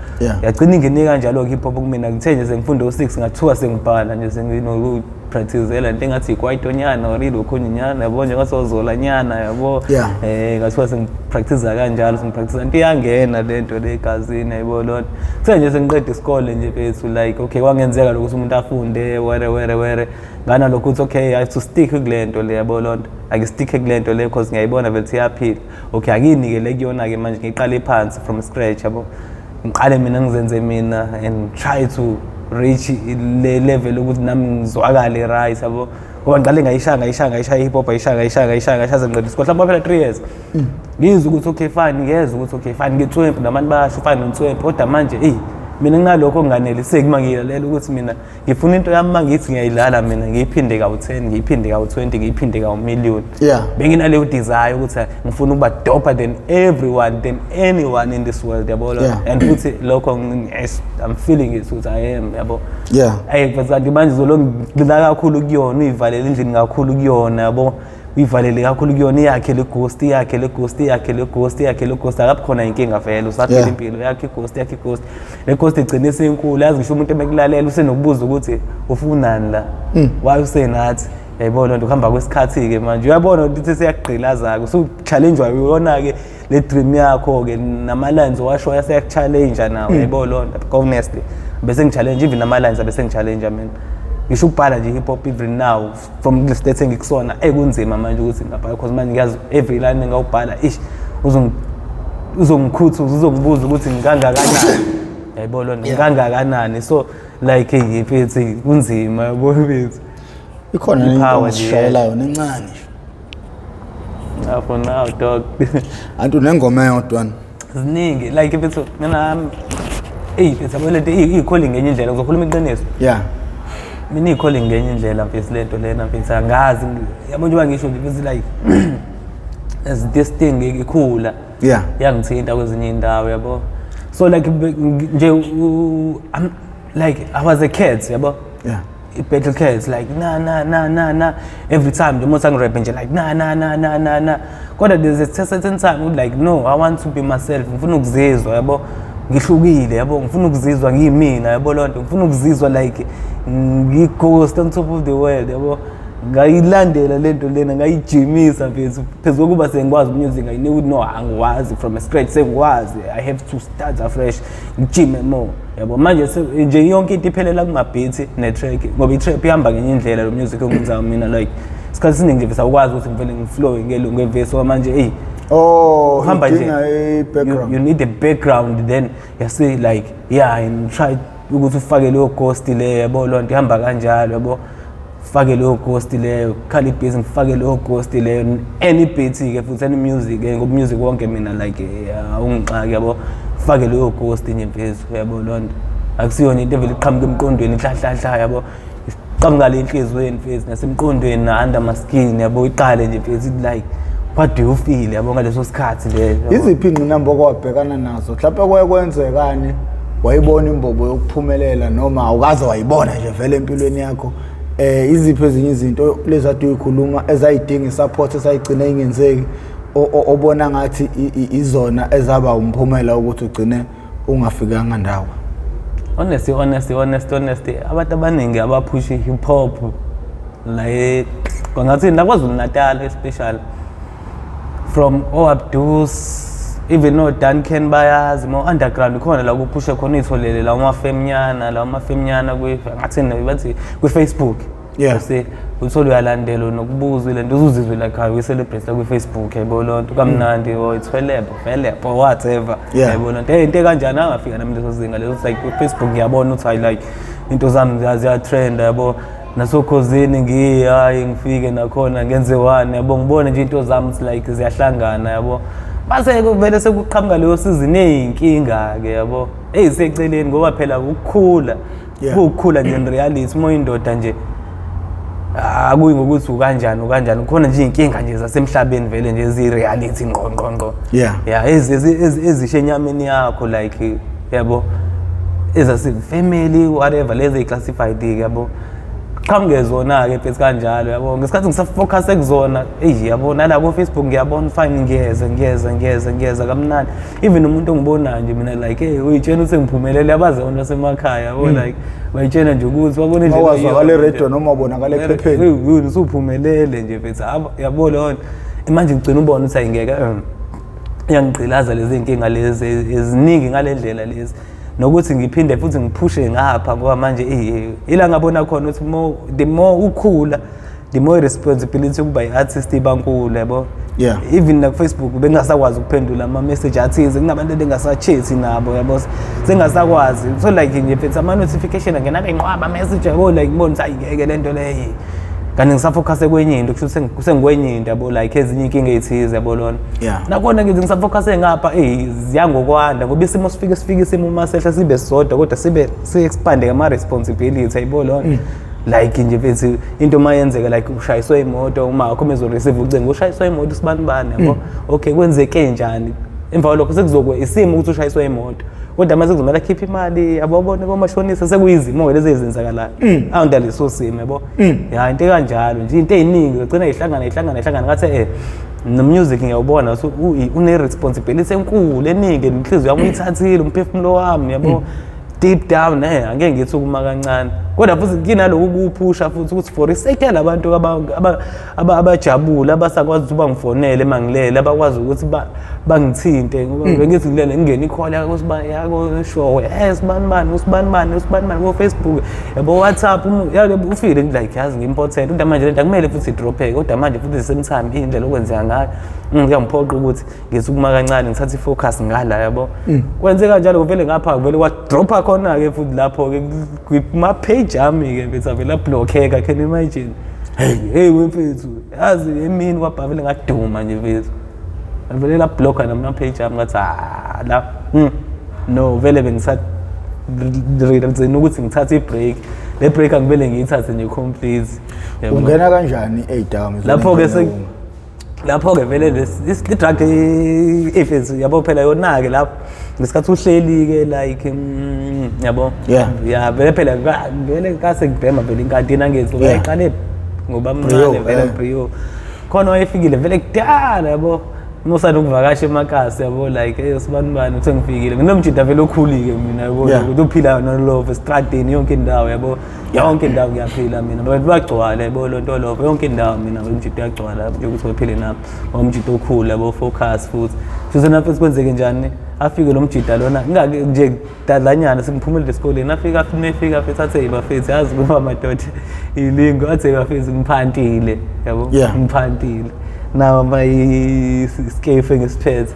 Yagcina ingene kanjalo-ke hip hop kumina. Ngithe nje sengifunda o-six, ngathuka sengibhala nje, senginokupracticela into engathi ikwaito nyana or ilokhunye nyana, yabo, nje ngasozola nyana, yabo. Ngathiwa sengipractice kanjalo, sengipractice into iyangena lento le egazini, yabo lona. Kuthe nje sengiqeda isikole nje, mfethu, like okay, kwangenzeka lokho ukuthi umuntu afunde were were were nganalokho ukuthi okay, I have to stick kule nto le, yabo lonto, ake-stick kule nto le because ngiyayibona vele ukuthi iyaphila. Okay, akuyinikele kuyona-ke manje, ngiqale phansi from scratch, yabo, ngiqale mina ngizenze mina and try to reach le level ukuthi nami ngizwakale right, yabo, ngoba ngiqale ngayishaya, ngayishaya, ngayishaya i-hip hop, ngayishaya, ngayishaya, ngayishaya, ngayishaya, sengiqeda isikole, mhlawumbe phela 3 years, ngizwe ukuthi okay fine, ngiyezwa ukuthi okay fine, ngitswempu nabantu bayasho fine, ngitswempu, kodwa manje eyi, mina nginalokho okunganeliseki uma ngiyilalela, ukuthi mina ngifuna into yami, uma ngithi ngiyayidlala mina ngiyiphinde kawu-10, ngiyiphinde kawu-20, ngiyiphinde kawu-million. Benginaleyo desire ukuthi ngifuna ukuba doper than everyone, than anyone in this world, yabo. And futhi lokho yes, I'm feeling it ukuthi I am, yabo. Ayi mfethu, kanti manje zolo ngigxila kakhulu kuyona, uyivalele endlini kakhulu kuyona, yabo, uyivalele kakhulu kuyona, iyakhe le ghost, iyakhe le ghost, iyakhe le ghost, iyakhe le ghost, akaphi khona inkinga vele, usaphila impilo yakhe, ighost yakhe, ighost, le ghost igcine isinkulu, yazi, ngisho umuntu emekulalela usenokubuza ukuthi ufunani la, why usenathi, yayibona lento. Kuhamba kwesikhathi-ke manje uyabona ukuthi seyakugqilaza-ke, usu-challenge-wa iyona-ke le dream yakho-ke, nama-lines owashoyo aseyaku-challenge nawo, yayibona loo nto. Honestly, bese ngi-challenge even nama-lines, abese ngi-challenge mina, ngisho ukubhala nje hip hop even now from kule state engikusona, ekunzima manje ukuthi ngingabhala because manje ngiyazi every line engawubhala ish uzongikhuthuza, uzongibuza ukuthi ngikangakanani, yayibona loo nto, ngikangakanani. So like mfethu, kunzima, yabo, mfethu. Ikhona into I-power nje. Ongisishayela yona encane nje? For now, dog. Anti unengoma eyodwa? Ziningi, like mfethu, mina, eyi mfethu, yabo lento iyi-calling ngenye indlela, ngizokhuluma iqiniso. Mina iyi-calling ngenye indlela, mfethu, lento lena, mfethu, angazi, yabo, njengoba ngisho nje, mfethu, like as this thing ikhula yangithinta kwezinye iy'ndawo, yabo. So like nje like I was a cat, yabo, i-battle cats, like na na na na na, every time nje uma ngirap nje, like na na na na na na, kodwa there's a certain time ukuthi like no, I want to be myself, ngifuna ukuzizwa, yabo, ngihlukile, yabo, ngifuna ukuzizwa ngiyimina, yabo loo nto, ngifuna ukuzizwa like ngi-ghost on top of the world, yabo. Ngayilandela le nto lena, ngayijimisa, mfethu, phezu kokuba sengikwazi umusic, ngayinika ukuthi no, angiwazi from scratch, sengikwazi, I have to start afresh, ngijime more, yabo. Manje nje yonke into iphelela kuma-beat ne-track, ngoba i-trap ihamba ngenye indlela, lo music engiwenzayo mina, like isikhathi esiningi nje sawukwazi ukuthi ngivele ngiflowe ngevesi, ngoba manje eyi Oh, uhamba nje idinga i-background. You need a background, then you say like yeah, and try ukuthi ufake leyo ghost leyo, yabo, loo nto ihamba kanjalo, yabo, fake leyo ghost leyo, khala i-bass, ngifake leyo ghost leyo, any beat ke futhi, any music ke, ngoba music wonke mina like awungixaki, yabo, fake leyo ghost nje, mfethu, yabo. Loo nto akusiyona into evele iqhamuka emqondweni hla hla hla, yabo, iqhamuka le enhliziyweni, mfethu, nasemqondweni na-under my skin, yabo, iqale nje, mfethu, like what do you feel, yabo, ngaleso sikhathi leyo, yabo. Iziphi ingqinamba okwabhekana nazo? Mhlawumbe kuye kwenzekani wayibona imbobo yokuphumelela noma awukaze wayibona nje vele empilweni yakho? Iziphi ezinye izinto lezi ade uyikhuluma ezayidinga isupport esayigcina ingenzeki, obona ngathi izona ezaba umphumela ukuthi ugcine ungafikanga ndawo? Honestly, honestly, honestly, honestly, abantu abaningi abaphusha i-hip hop la kwangathi la KwaZulu Natal especially, from o-Abdus, even no-Duncan, bayazi mo underground khona la kuphushe khona, uyitholele la umafemnyana, la umafemnyana ngathini bathi kwi-Facebook. Bese uthole uyalandela nokubuza le nto, uzuzizwe like hayi, uyi-celebrate kwi-Facebook, yabo loo nto, kamnandi, or ithwelebo velebo, whatever. Yabo loo nto. Hey, into ekanjani angafika nami leso zinga leso, like kwi-Facebook ngiyabona ukuthi hayi, like into zami ziyatrenda, yabo, nasokhozini ngiye, hayi, ngifike nakhona ngenze one, yabo, ngibone nje into zami ukuthi like ziyahlangana, yabo. Base kuvele sekuqhamuka leyo season eyinkinga-ke, yabo, eyiseceleni, ngoba phela ukukhula kuwukukhula nje in reality. Uma uyindoda nje, akuyi ngokuthi ukanjani ukanjani, kukhona nje iy'nkinga nje zasemhlabeni vele nje eziyi-reality ngqo ngqo ngqo. Ya, ezisho enyameni yakho, like yabo, ezase-family, whatever, lezi ey'classified-ke, yabo, qhamuke zona-ke phethi kanjalo, yabo. Ngesikhathi ngisafocus kuzona, eyi, yabo, nala ko-Facebook ngiyabona, fine, ngiyeza ngiyeza ngiyeza ngiyeza kamnandi. Even umuntu ongibonayo nje mina, like, hey, uyitshena ukuthi ngiphumelele, abazi abantu basemakhaya, yabo, like bayitshena nje ukuthi babona indlela Mawazwakala eyiyo. eredio noma ubonakala ephepheni. Yini, usuphumelele nje mfethu, yabo leyo nto. Manje ngigcina ubona ukuthi ayingeke, iyangigqilaza lezi nkinga lezi eziningi ngale ndlela lezi, nokuthi ngiphinde futhi ngiphushe ngapha, ngoba manje ila ngabona khona ukuthi the more ukhula, the more responsibility yokuba i-artist ibankulu, yabo. Even naku-Facebook bengingasakwazi ukuphendula ama-message athize, kunabantu ebengasachethi nabo, yabo, sengasakwazi. So like nje mfethu, ama-notification angena benqwaba message, yabo, like ngibona ukuthi ayingeke le nto leyo, kanti ngisafocuse kwenye into, kusho ukuthi sengikwenye into, yabo, like ezinye iy'nkinga ey'thize, yabo lona. Nakhona ngithi ngisafocuse ngapha, eyi, ziyangokwanda, ngoba isimo sifike isimo uma sehla sibe sodwa, kodwa sibe si-expande ngama-responsibility, ayibo lona. Like nje mfethu, into uma yenzeka, like ushayiswe imoto, uma akho mezoreceive ucingo, ushayiswe imoto usibani bani, yabo, okay, kwenzeke njani? Emva kwalokho sekuzokwe isimo ukuthi ushayiswe imoto, kodwa mase kuzomele akhiphe imali, yabo, bone komashonisa, sekuyizimo-ke lezi ezenzakalayo awunda leso simo, yabo. Ya, into ekanjalo nje, into ey'ningi zagcina yihlangana yihlangana yihlangana, ngathi no-music ngiyawubona ukuthi une-responsibility enkulu eningi, nenhliziyo yami uyithathile, umphefumulo wami, yabo, deep down, angeke ngithi ukuma kancane, kodwa futhi kinaloku kuphusha futhi ukuthi for isake yalabantu abajabule, abasakwazi ukuthi bangifonele mangilele, abakwazi ukuthi bangithinte, ngoba bengithi ngilele ngingene i-call yako show, sibani bani, usibani bani, usibani bani ko Facebook, yabo, WhatsApp, ufile like yazi ngi-important, kodwa manje lento akumele futhi idropheke, kodwa manje futhi same time indlela okwenzeka ngayo kuyangiphoqa ukuthi ngithi ukuma kancane, ngithathe i-focus ngala, yabo. Kwenze kanjalo kuvele ngapha, kuvele kwadropha khona-ke futhi lapho-ke kuma-page ami-ke mfethu, avele ablockeka. Can you imagine? Hey, hey, wemfethu, yazi emini kwabha vele ngaduma nje mfethu, vele lablocka nama-page ami, ngathi ah la, no, vele bengisa ngicina ukuthi ngithathe i-break, le break angivele ngiyithathe nje complete, yabo. Ungena kanjani ey'dakamizweni? Lapho-ke lapho-ke vele i-drug if yabo phela yona-ke lapho ngesikhathi uhleli-ke like yabo. Ya, vele phela vele kase ngibhema vele inkantini angithi ngayiqale ngoba Brio, mncane vele. Brio khona wayefikile vele kudala, yabo, musana ukuvakasha emakasi, yabo, like hey, usibani bani, uthe ngifikile nginomjida vele okhulike mina, yabo, ukuthi uphila nolove estradini yonke indawo, yabo, yonke indawo ngiyaphila mina, abantu bagcwala, yabo, lo nto lovo yonke indawo, mina umjida uyagcwala nje ukuthi uphile nami, umjida okhulu, yabo, focus futhi futhi nafethu kwenzeke njani, afike lo mjida lona ngingake nje dadlanyana, sengiphumelele esikoleni, afika afika futhi athe bafethu, yazi kuba madoda ilingo, athe bafethu ngiphantile, yabo. Ngiphantile nawo my skefe engisiphethe,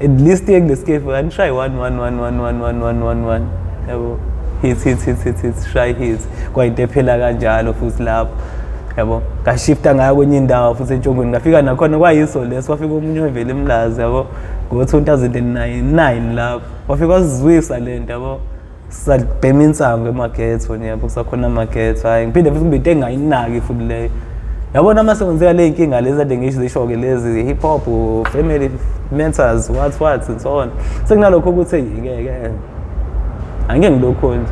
at least kule skefe anishayi 1 1 1 1 1 1 1 1 1, yabo, hit hit hit hit hit, shy hit, kwayinto ephela kanjalo futhi lapho, yabo. Ngashifta ngayo kwenye indawo futhi entshongweni, ngafika nakhona kwayiso leso, wafika omunye ovela emlazi, yabo, ngo-2009 lapho wafika wazizwisa le nto, yabo, sabhema insango emagetho nje, yabo, kusakhona amagetho. Hhayi, ngiphinde futhi kube into engayinaki futhi leyo, yabona, uma sekwenzeka le y'nkinga lezi ade ngisho zisho-ke lezi hip hop, family matters, what what and so on, sekunalokho ukuthi eyi ngeke, angeke ngilokho nje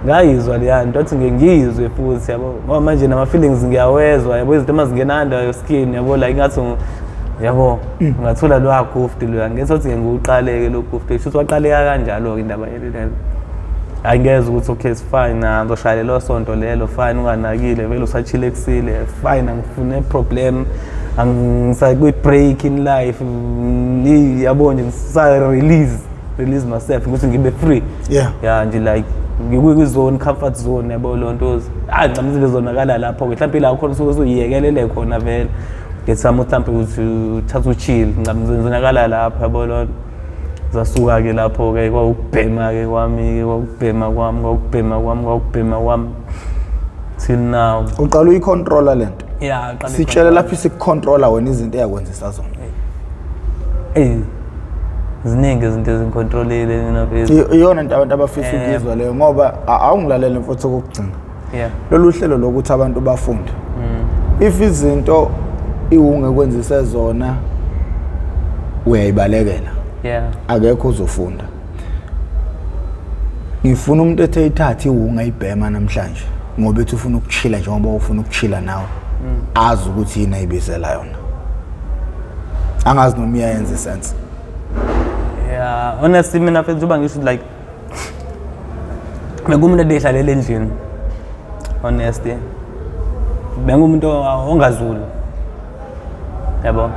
ngayizwa leya nto, athi ngike ngiyizwe futhi, yabo, ngoba manje nama-feelings ngiyawezwa, yabo, izinto uma zingena under your skin, yabo, like ngathi yabo ngathola loya gift loya, ngethi ukuthi ngeke ngiwuqaleke lo gift, shuthi waqaleka kanjalo-ke indaba yelelo. Angeze ukuthi okay, it's fine, na ngizoshaya lelo sonto lelo, fine, unganakile vele usachile kusile, fine, angifune problem, angisakwi-break in life, yabo nje, ngisa-release myself ukuthi ngibe free. Ya nje, like ngikwi-zone, comfort zone, yabo loo nto. Hayi, ncama izinto zonakala lapho-ke, mhlawumpe la khona usuke usuyiyekelele khona vele ngethama mhlawumpe ukuthi uthathe uchill, ncama izinto zonakala lapho, yabo loo nto. Zasuka-ke lapho-ke, kwawukubhema-ke kwami-ke, kwawukubhema kwami, kwawukubhema kwami, kwawukubhema kwami till now. Uqala uyicontrola lento? Ya, qala. Sitshele lapho isikucontrola wena, izinto eyakwenzisa zona. Eyi, ziningi izinto ezingicontrolile mina mfethu. Iyona into abantu abafisa ukuyizwa leyo, ngoba awungilalele mfowethu, okokugcina, lolu hlelo lokuthi abantu bafunde, if izinto iwungekwenzise zona uyayibalekela, akekho uzofunda. Ngifuna umuntu ethe ithathe iwunga ayibhema namhlanje ngoba ethi ufuna ukuchila njengoba ufuna ukuchila nawe, azi ukuthi yini ayibizela yona. Angazi noma iyayenza isense. Yeah, honestly mina mfethu, njengoba ngisho, like bengumuntu ebehlalela endlini, honestly bengumuntu ongazuli, yabo.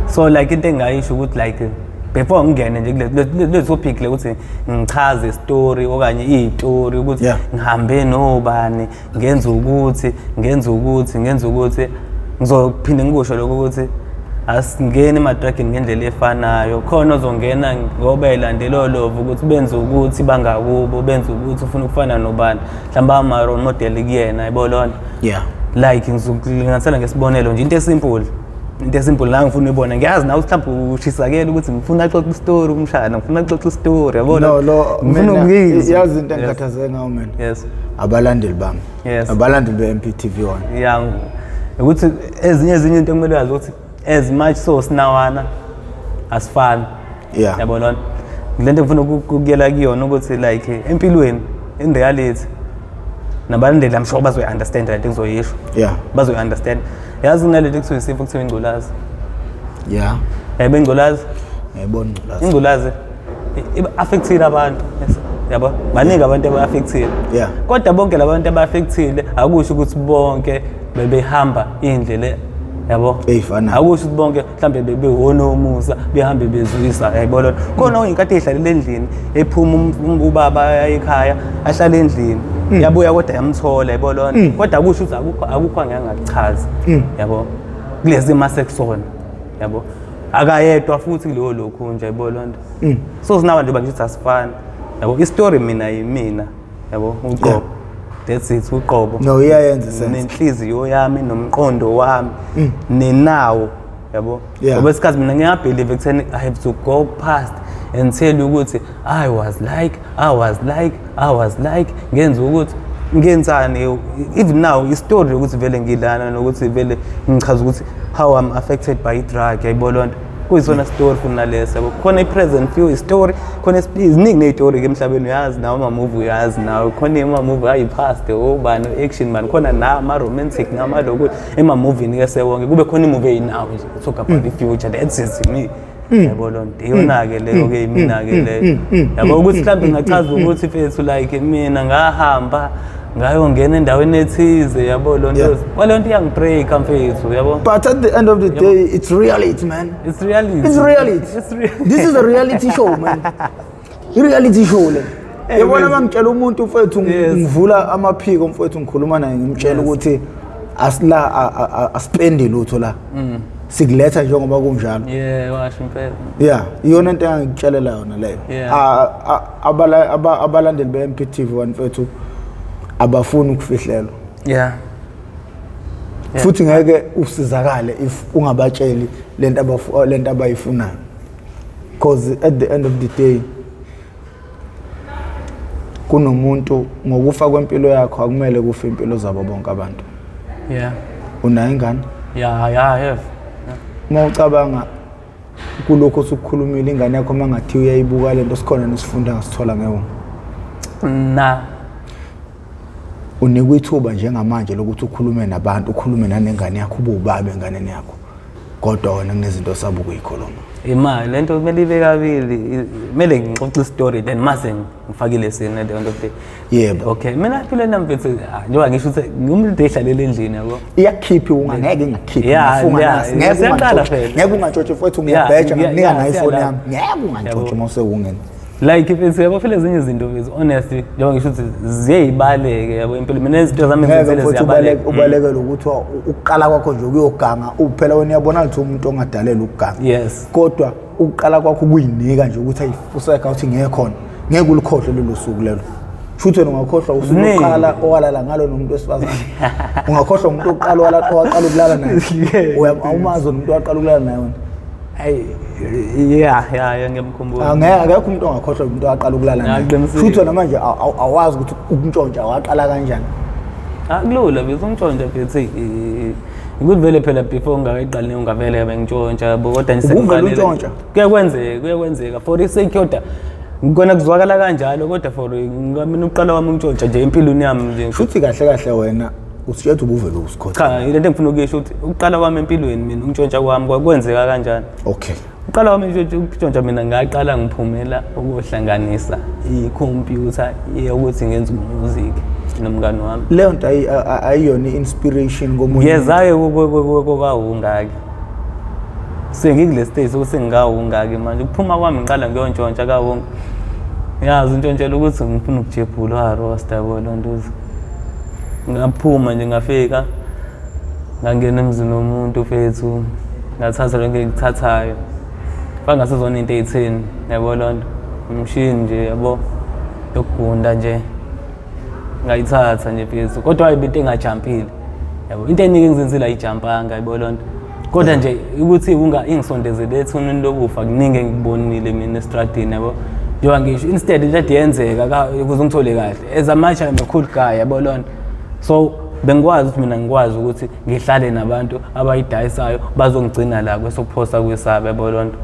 So like into engingayisho ukuthi like before ngingene nje kule topic le ukuthi ngichaze story okanye iy'story ukuthi ngihambe nobani, ngenza ukuthi, ngenza ukuthi, ngenza ukuthi, ngizophinde ngikusho lokho ukuthi asingeni emadrugini ngendlela efanayo. Khona ozongena ngoba elandela olova ukuthi benze ukuthi bangakubo, benze ukuthi ufuna ukufana nobani, mhlawumbe ama-role model kuyena, yabo lona. Like ngizokulinganisela ngesibonelo nje, into esimple, into esimple la ngifuna uyibona. Ngiyazi nawe mhlawumbe ushisakele ukuthi ngifuna axoxe isitori umshana, ngifuna axoxe isitori, yabona. No, lo Ngifuna mina ukuyizwa. Yazi into engikhathazeke ngayo mina, abalandeli bami, abalandeli be-MPTV 1. Ya, ukuthi ezinye into ekumele uyazi ukuthi as much so sinawana asifani. Yabo lona le nto ngifuna ukuyela kuyona ukuthi like empilweni, in reality, nabalandeli I'm sure bazoyi-understand le nto engizoyisho. Bazoyi-understand. Yazi kunalento ekuthiwa isifo kuthiwa ingculazi. Yebo, ingculazi. Ngiyayibona ingculazi. Ingculazi i-affectile abantu. Yes. Yabo, baningi abantu aba-affectile. Kodwa bonke labantu aba-affectile akusho ukuthi bonke bebehamba iy'ndlela, yabo. Ey'fanayo. Akusho ukuthi bonke mhlawumbe bebewonomusa behambe bezwisa, yayibona lona. Khona oyinkathi ey'hlalele endlini, ephuma ubaba ekhaya, ahlale endlini, yabuya kodwa yamthola, yayibona lona. Kodwa akusho ukuthi akukho angeke angakuchazi, yabo, kulezi masekusona, yabo, akayedwa futhi kuleyo lokhu nje, yayibona loo nto. So sinabantu njengoba ngisho ukuthi asifani, yabo. Isitori mina yimina, yabo, uqobo. That's it, uqobo. No, iyayenza sense. Nenhliziyo yami nomqondo wami nenawo, yabo. Ngoba isikhathi mina ngiyabelieve ekutheni I have to go past and tell you ukuthi I was like, I was like, I was like, ngenza ukuthi ngenzani. Even now istory ukuthi vele ngilana nokuthi vele ngichaza ukuthi how I'm affected by drug, yayibona loo nto, kuyisona story futhi naleso, yabo. Khona i-present few story, khona ziningi ney'story-ke emhlabeni, uyazi nawe ama-movie, uyazi nawe khona ama-movie ayi-past, obani, action man, khona na ama-romantic namaloku ema-movini-ke sewonke, kube khona imovie eyinawo nje talk about the future. That's it, me, yabo loo nto, iyona-ke leyo-ke, imina-ke leyo, yabo. Ukuthi mhlawumbe ngingachaza ukuthi mfethu like mina ngahamba ngayongena endaweni ethize, yabo loo nto. Kwaleyo nto iyangibreaka mfethu, yabo. But at the end of the day, it's reality, man. It's reality. It's reality. It's real. This is a reality show, man. I-reality show le. Yabona, man. uma ngitshela umuntu mfethu, ngivula amaphiko mfethu, ngikhuluma naye, ngimtshela ukuthi asila asipendi lutho la. Sikuletha njengoba kunjalo. Yeah, washo impela. Yeah, iyona into engikutshelela yona leyo. Abalandeli be-MPTV 1 mfethu abafuni ukufihlelwa. Futhi ngeke usizakale if ungabatsheli lento lento abayifunayo. Because at the end of the day kunomuntu ngokufa kwempilo yakho akumele kufe impilo zabo bonke abantu. Unayo ingane? Yeah, I have. Uma ucabanga kulokho osukukhulumile, ingane yakho mangathiwa uyayibuka lento, sikhona nesifunda ngasithola ngewona. Na. Unikwa ithuba njengamanje lokuthi ukhulume nabantu, ukhulume nanengane yakho, ube ubaba enganeni yakho. Kodwa wena kunezinto osaba ukuyikhuluma. Imali lento kumele ibe kabili, kumele ngixoxe i-story then mase ngifakile sini at the end of the day. Yebo. Okay, mina empilweni yami mfethu, njengoba ngisho ukuthi ngiwumuntu ehlalele endlini, yabo. Iyakukhipha iwunga, ngeke ingakukhiphi. Yeah, Ngiyafunga yeah, nasi, ngeke siyaqala ungantshontshe. phela. Ngeke ungantshontshe mfowethu, Yeah, ngiyabheja, yeah, ngakunika yeah, nayo ifoni siyala. yami. Ngeke ungantshontshe Yabo. uma usewungeni. Like mfethu, yabo, phela ezinye izinto mfethu, honestly, njengoba ngisho ukuthi ziyeyibaleke, yabo, impilo mina izinto zami Ngeke engizenzele mfowethu ziyabaleka. ubalekele ukuthi ukuqala kwakho nje ukuyoganga, uphela wena uyabona ukuthi umuntu ongadalelwa ukuganga. Yes. Kodwa ukuqala kwakho kuyinika nje ukuthi ayifuseka ukuthi ngeke khona. Ngeke ulikhohlwe lelo suku lelo. Futhi wena ungakhohlwa usuku Ziningi. lokuqala owalala ngalo nomuntu wesifazane. Ungakhohlwa umuntu oqala owaqala ukulala naye. Yeah. Awumazi umuntu owaqala ukulala naye wena. Ayi, yeah, ngiyamkhumbula. Angeke, akekho umuntu ongakhohlwa umuntu owaqala ukulala naye. Ngiyaqiniseka. Futhi wena manje awazi ukuthi ukuntshontsha waqala kanjani. Akulula bese ungitshontsha mfethu, ukuthi vele phela before ungakayiqali ungavele bengitshontsha, yabo, kodwa nje Ubuvele sengiqalile. untshontsha? Kuyakwenzeka, kuyakwenzeka for isake, kodwa kona kuzwakala kanjalo, kodwa for mina uqala kwami untshontsha nje empilweni yami nje. Shuthi kahle kahle wena usitshela ukuthi ubuvele usikhotha. Cha, ile nto engifuna ukuyisho ukuthi ukuqala kwami empilweni mina ukuntshontsha kwami kwakwenzeka kanjani. Okay. Uqala kwami ukuntshontsha mina ngaqala ngiphumela ukuhlanganisa ikhompyutha yokuthi ngenze umusic nomngani wami. Leyo nto ayiyona i-inspiration komunye. Ngiyeza-ke kokawungaki. Sengikule stage sokuthi sengingawungaki manje. Ukuphuma kwami ngiqala ngiyontshontsha kawunga. Yazi untshontshela ukuthi ngifuna ukujebhula warosta, yabo, loo nto uze. Ngaphuma nje ngafika ngangena emzini womuntu mfethu, ngathatha lonke engikuthathayo. Fangasezona into ey'theni, yabo, loo nto. Umshini nje, yabo, yokugunda nje. Ngayithatha nje mfethu, kodwa hayi into engajampile, yabo, into eningi engizenzile ayijampanga, yabo, loo nto. Kodwa nje ukuthi unga ingisondezele ethuneni lokufa, kuningi engikubonile mina estradini, yabo, njengoba ngisho instead into ade yenzeka ukuze ngithole kahle, as a much I'm a cool guy, yabo, loo nto. So bengikwazi ukuthi mina ngikwazi ukuthi ngihlale nabantu abayidayisayo bazongigcina la kwesokuphosa kwesaba, yabo, loo nto.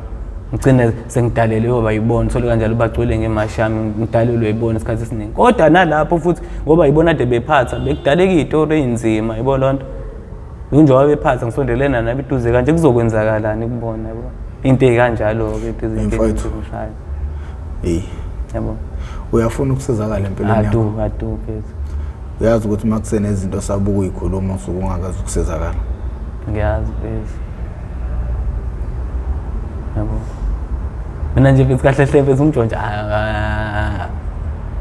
Ngigcine sengidalelwe yoba yibona, thole kanjalo bagcwele ngemashi yami, ngidalelwe yibona isikhathi esiningi. Kodwa nalapho futhi ngoba yibona ade bephatha, bekudaleka iy'tori ey'nzima, yabo, loo nto. Njengoba bephatha ngisondelena nabo eduze kanje, kuzokwenzakalani kubona, yabo, into ey'kanjalo-ke, into Mfowethu. ezinto Hey, yabo. Uyafuna ukusizakala empilweni yakho. Adu adu mfethu. Uyazi ukuthi uma kusenezinto osaba ukuyikhuluma usuke ungakazi ukusizakala. Ngiyazi mfethu, yabo, mina nje mfethu, kahle hle mfethu, ungitshontsha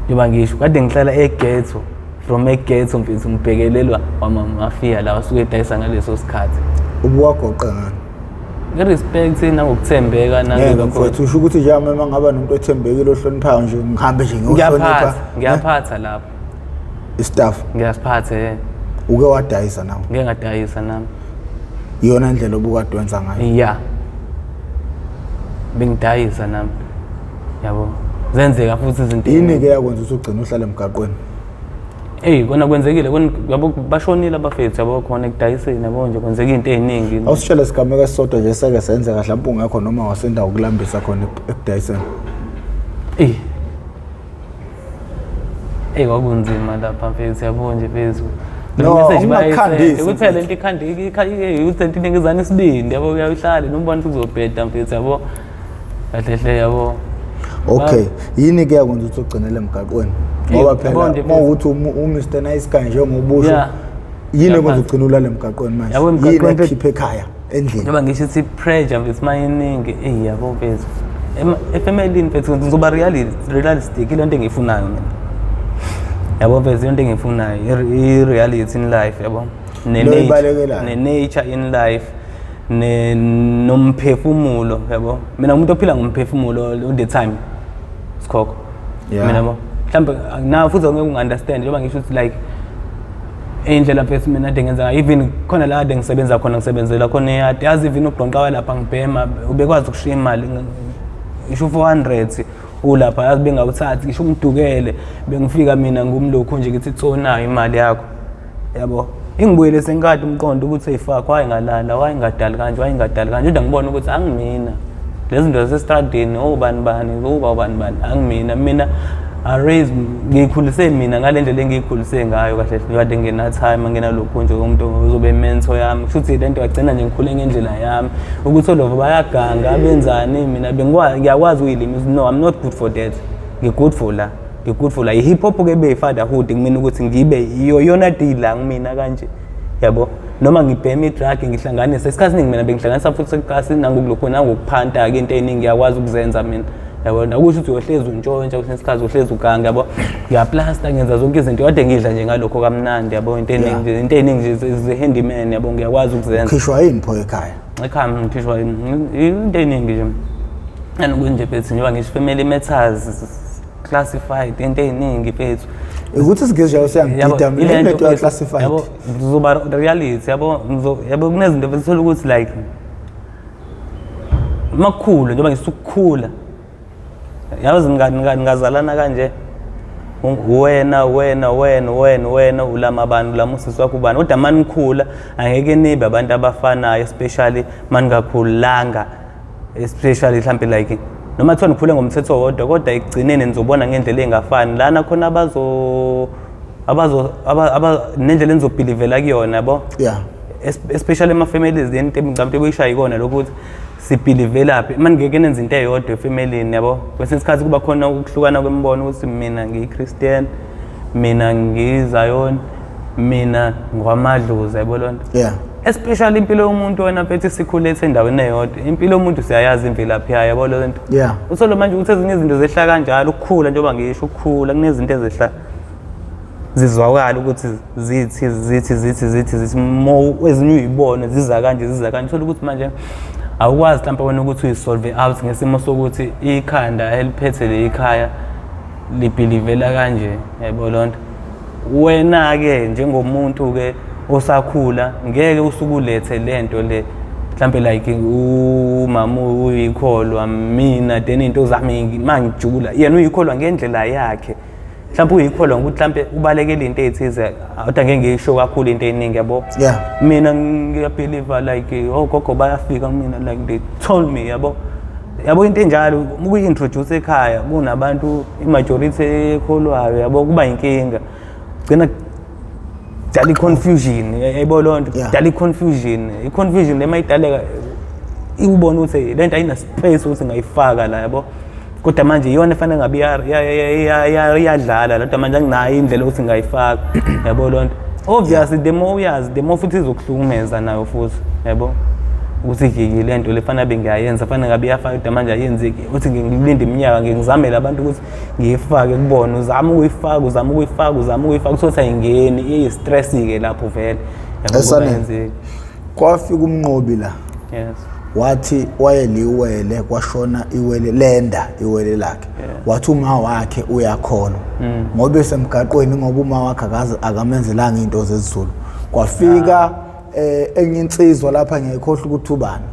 njengoba ngisho kade ngihlala eghetto, from eghetto mfethu ngibhekelelwa wamamafiya lawa asuke edayisa ngaleso sikhathi. Ubuwagoqa ngani? Nge-respect nangokuthembeka. Ngeke mfowethu, usho ukuthi nje uma ngaba nomuntu othembekile ohloniphayo nje, ngihambe nje ngiyohlonipha Ngiyaphatha, ngiyaphatha lapho. Istaff. Ngiyasiphatha, eh. Uke wadayisa nawe? Ngike ngadayisa nami. Iyona ndlela obukade wenza ngayo? Ya, bengidayisa nami, yabo, zenzeka futhi izinto. Yini-ke yakwenza ukuthi ugcine uhlale emgaqweni? Eyi, kona kwenzekile kona, yabo, bashonile abafethu, yabo, khona ekudayiseni, yabo, nje kwenzeka into ey'ningi. Awusitshele isigameko esisodwa nje eseke senzeka, mhlawumpe ungekho noma wasendawo ukulambisa khona ekudayiseni. Eyi, eyi, kwakunzima lapha mfethu, yabo, nje mfethu. No, Message ungakukhandisi, ukuthi phela lento ikhandi, ukuthi lento inikezana isibindi, yabo, uyahlale noma ubona ukuthi kuzobheda mfethu, yabo, kahle hle, yabo. Okay, yini-ke yakwenza ukuthi ugcinele emgaqweni? Eyi, Ngoba yabo phela nje uma ukuthi u-Mr Nice Guy njengobusho, Yeah. yini ekwenza Ngiyaphatha. ugcine ulale emgaqweni manje? Yabo, Yini emgaqweni ekukhiphe ekhaya endlini? Njengoba ngisho ukuthi i-pressure mfethu mayiningi, eyi, yabo mfethu, efemelini mfethu, ngizoba realistic, ile nto engiyifunayo mina, yabo mfethu, into engiyifunayo i-reality in life, yabo. Lo oyibalekelayo. Ne-nature in life nomphefumulo, yabo, mina umuntu ophila ngomphefumulo all the time, sikhokho. Mina, yabo, mhlawumbe nawe futhi angeke ungi-understand njengoba ngisho ukuthi like indlela mfethu mina ade ngenza ngayo, even khona la kade ngisebenza khona, ngisebenzela khona eyadi, yazi, even ugqonqa walapha ngibhema ubekwazi ukushiya imali, ngisho u-400 ulapha, yazi, bengawuthathi ngisho umdukele, bengifika mina ngumlokhu nje ngithi tsonayo imali yakho, yabo. Ingibuyele senkade umqondo ukuthi hey fuck, why ngalala, why ngadali kanje, why ngadali kanje, kodwa ngibona ukuthi angimina lezi zinto zasestradini, obani bani, uba ubani bani, angimina mina. I raise, ngiyikhulise mina ngale ndlela engiyikhulise ngayo kahle kahle, kade ngena time, nginalokhu nje umuntu ozobe mentor yami. Kusho ukuthi lento yagcina nje ngikhule ngendlela yami, ukuthi olova bayaganga abenzani, mina ngiyakwazi ukuyilimisa. No, I'm not good for that, ngi-good for la, ngi-good for la. I-hip hop ke beyi-fatherhood kumina, ukuthi ngibe iyo yona deal kumina kanje, yabo. Noma ngibhema i-drug, ngihlanganise isikhathi esiningi, mina bengihlanganisa futhi sekuqasi nangokulokhu nangokuphanta-ke, into ey'ningi ngiyakwazi ukuzenza mina, yabo. Nakusho ukuthi uyohlezi untshontsha kwesinye isikhathi, uhlezi uganga, yabo. Ngiyaplasta, ngenza zonke izinto kade ngidla nje ngalokho kamnandi, yabo. Into eningi nje, into ey'ningi nje ze-handyman, yabo, ngiyakwazi ukuzenza. Khishwa yini pho ekhaya? Ekhaya ngikhishwa into ey'ningi nje, nanokuthi nje phethu, njengoba ngisho, family matters, classified, into ey'ningi fethu. Ukuthi isingisi njalo siyangidida mina, ile into nto ya classified. Yabo, ngizoba reality, yabo, yabo, kunezinto bese uthola ukuthi like makukhulu, njengoba ngisukukhula, yazi, ningazalana kanje, wena wena wena wena wena, ulama abantu, ulama usisi wakho ubani, kodwa uma nikhula angeke nibe abantu abafanayo, especially uma ningakhulanga, especially mhlampe like noma kuthiwa nikhule ngomthetho owodwa, kodwa ekugcineni nizobona ngendlela ey'ngafani lana khona abazo abazo aba, aba, nendlela enizobhilivela kuyona, yabo. Especially ema-families, into engicabanga ukuthi ikona lokhu, ukuthi sibhilivelaphi uma ningeke nenze into eyodwa efemelini, yabo. Kwesinye isikhathi kuba khona ukuhlukana kwemibono, ukuthi mina ngiyi-Christian, mina ngiyi-Zion, mina ngwamadlozi, yabo loo nto. Especially impilo yomuntu, wena mfethu, sikhule endaweni eyodwa, impilo yomuntu siyayazi imvelaphi yayo, yabo loo nto. Uthole manje ukuthi ezinye izinto zehla kanjalo, ukukhula, njengoba ngisho, ukukhula kunezinto ezehla zizwakala ukuthi zithi zithi zithi zithi zithi mo, ezinye uyibone ziza kanje, ziza kanje. Uthola ukuthi manje awukwazi mhlawumbe wena ukuthi uyisolve out ngesimo sokuthi ikhanda eliphethe le ikhaya libhilivela kanje, yabo loo nto. Wena-ke njengomuntu-ke osakhula, ngeke usuke ulethe le nto le, mhlampe like umama uyikholwa, mina then into zami uma ngijula, yena uyikholwa ngendlela yakhe, mhlawumbe uyikholwa ngokuthi mhlampe ubalekele into ey'thize, kodwa ngeke ngisho kakhulu into ey'ningi, yabo. Mina ngiyabhiliva like ogogo bayafika kumina, like they told me, yabo, yabo, into enjalo ukuyi-introduce ekhaya kunabantu i-majority ekholwayo, yabo, kuba inkinga, gcina dala i-confusion, yayibona loo nto. Dala i-confusion, i-confusion le mayidaleka, iwubona ukuthi le nto ayina-space ukuthi ngayifaka la, yabo. Kodwa manje iyona efanele ngabe iyadlala, kodwa manje anginayo indlela yokuthi ngayifaka, yabo loo nto. Obviously the more uyazi, the more futhi izokuhlukumeza nayo futhi, yabo, ukuthi gigi le nto le fanele bengiyayenza, fanele ngabe iyafaka, kodwa manje ayenzeki, uthi ngilinde iminyaka, ngizamele abantu ukuthi ngiyifake kubona, uzame ukuyifaka, uzame ukuyifaka, uzame ukuyifaka, uthole ayingeni, iyi-stress-ke lapho vele, yabo, ngoba Esane. ayenzeki. Kwafika umnqobi la. Wathi wayeliwele, kwashona iwele, lenda iwele lakhe. Wathi uma wakhe uyakholwa ngoba esemgaqweni, ngoba uma wakhe akaze akamenzelanga into zezulu. Kwafika enye insizwa lapha, ngiyayikhohlwa ukuthi ubani,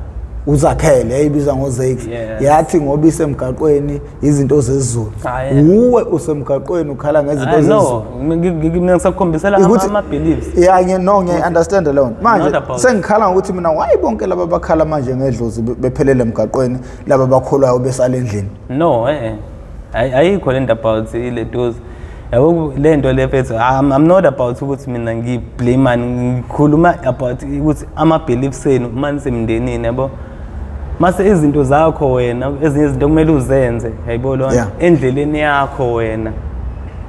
uzakhele, yayibiza ngoZakes. Yathi ngoba isemgaqweni izinto zezulu. Ah, yeah. Uwe usemgaqweni ukhala ngezinto Ah, zezulu. No, mina ngisakukhombisela ama-beliefs. Yeah, no, ngiya-understand leyo nto manje. Not about- Sengikhala ngokuthi mina, why bonke laba bakhala manje ngedlozi bephelele emgaqweni, laba bakholwayo besala endlini? No, ayikho le nto about ile dozi, yabo, le nto le mfethu. I'm not about ukuthi mina ngiblame, ngikhuluma about ukuthi ama-beliefs enu uma nisemndenini, yabo, mase izinto zakho wena, ezinye izinto kumele uzenze, yayibo lona, endleleni yakho wena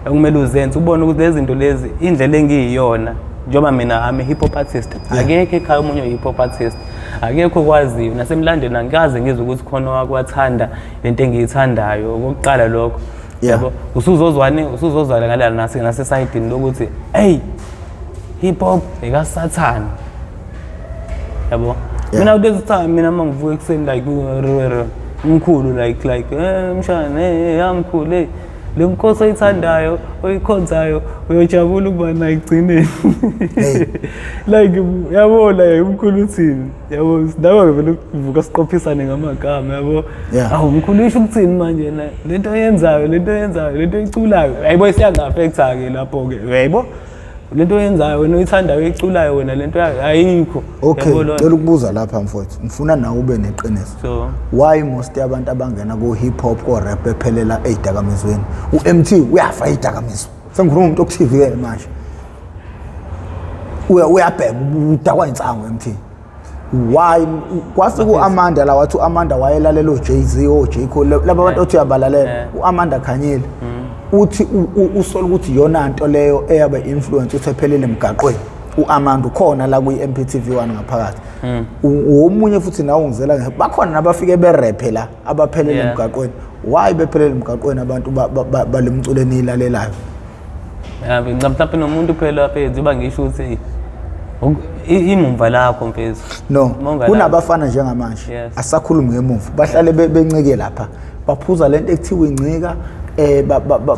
okumele uzenze, ubone ukuthi lezi zinto lezi, indlela engiyiyona, njengoba mina I'm a hip hop artist, akekho ekhaya omunye oyi-hip hop artist, akekho okwaziyo, nasemlandweni angikaze ngizwe ukuthi khona owakwathanda lento engiyithandayo, okokuqala lokho. Yabo, usuzozwane, usuzozwana ngalala nasesayidini lokuthi hey, hip hop ekasathane, yabo. Mina kulezi time, mina uma ngivuka ekuseni like umkhulu like mshana, eh yamkhulu, hey, le nkosi oyithandayo oyikhonzayo uyojabula ukuba nayo ekugcineni. Hey. Like yabo, like umkhulu uthini, yabo, nawe vele uvuka siqophisane ngamagama, yabo. Awu mkhulu, isho ukuthini manje na lento oyenzayo, lento oyenzayo, lento oyiculayo, yayibo, isiyanga-affecta-ke lapho-ke, yayibo. Lento oyenzayo wena oyithandayo oyiculayo wena lento ayikho. Okay, cela ukubuza lapha mfowethu. Ngifuna nawe ube neqiniso. So why most yabantu abangena ku hip hop ko rap bephelela ezidakamizweni? U-MT uyafa izidakamizwa. Sengikhuluma umuntu oku TV ke manje. Uyabhema udakwa insangu MT. Why kwafika uAmanda la wathi uAmanda wayelalela oJay-Z oJ Cole laba bantu othi uyabalalela uAmanda Khanyile uthi usola ukuthi iyona nto leyo eyaba influence uthi ephelele emgaqweni uAmanda ukhona la kwi MPTV 1 ngaphakathi omunye futhi nawe ungizela bakhona nabafike berephe la abaphelele emgaqweni why bephelele emgaqweni abantu balemculo eniyilalelayo Ya, mhlawumbe nomuntu phela mfethu uba ngisho ukuthi imumva lakho mfethu. No, kunabafana njengamanje. Yes. Asakhulumi ngemuva. Bahlale bencike lapha. Baphuza lento ekuthiwa incika eh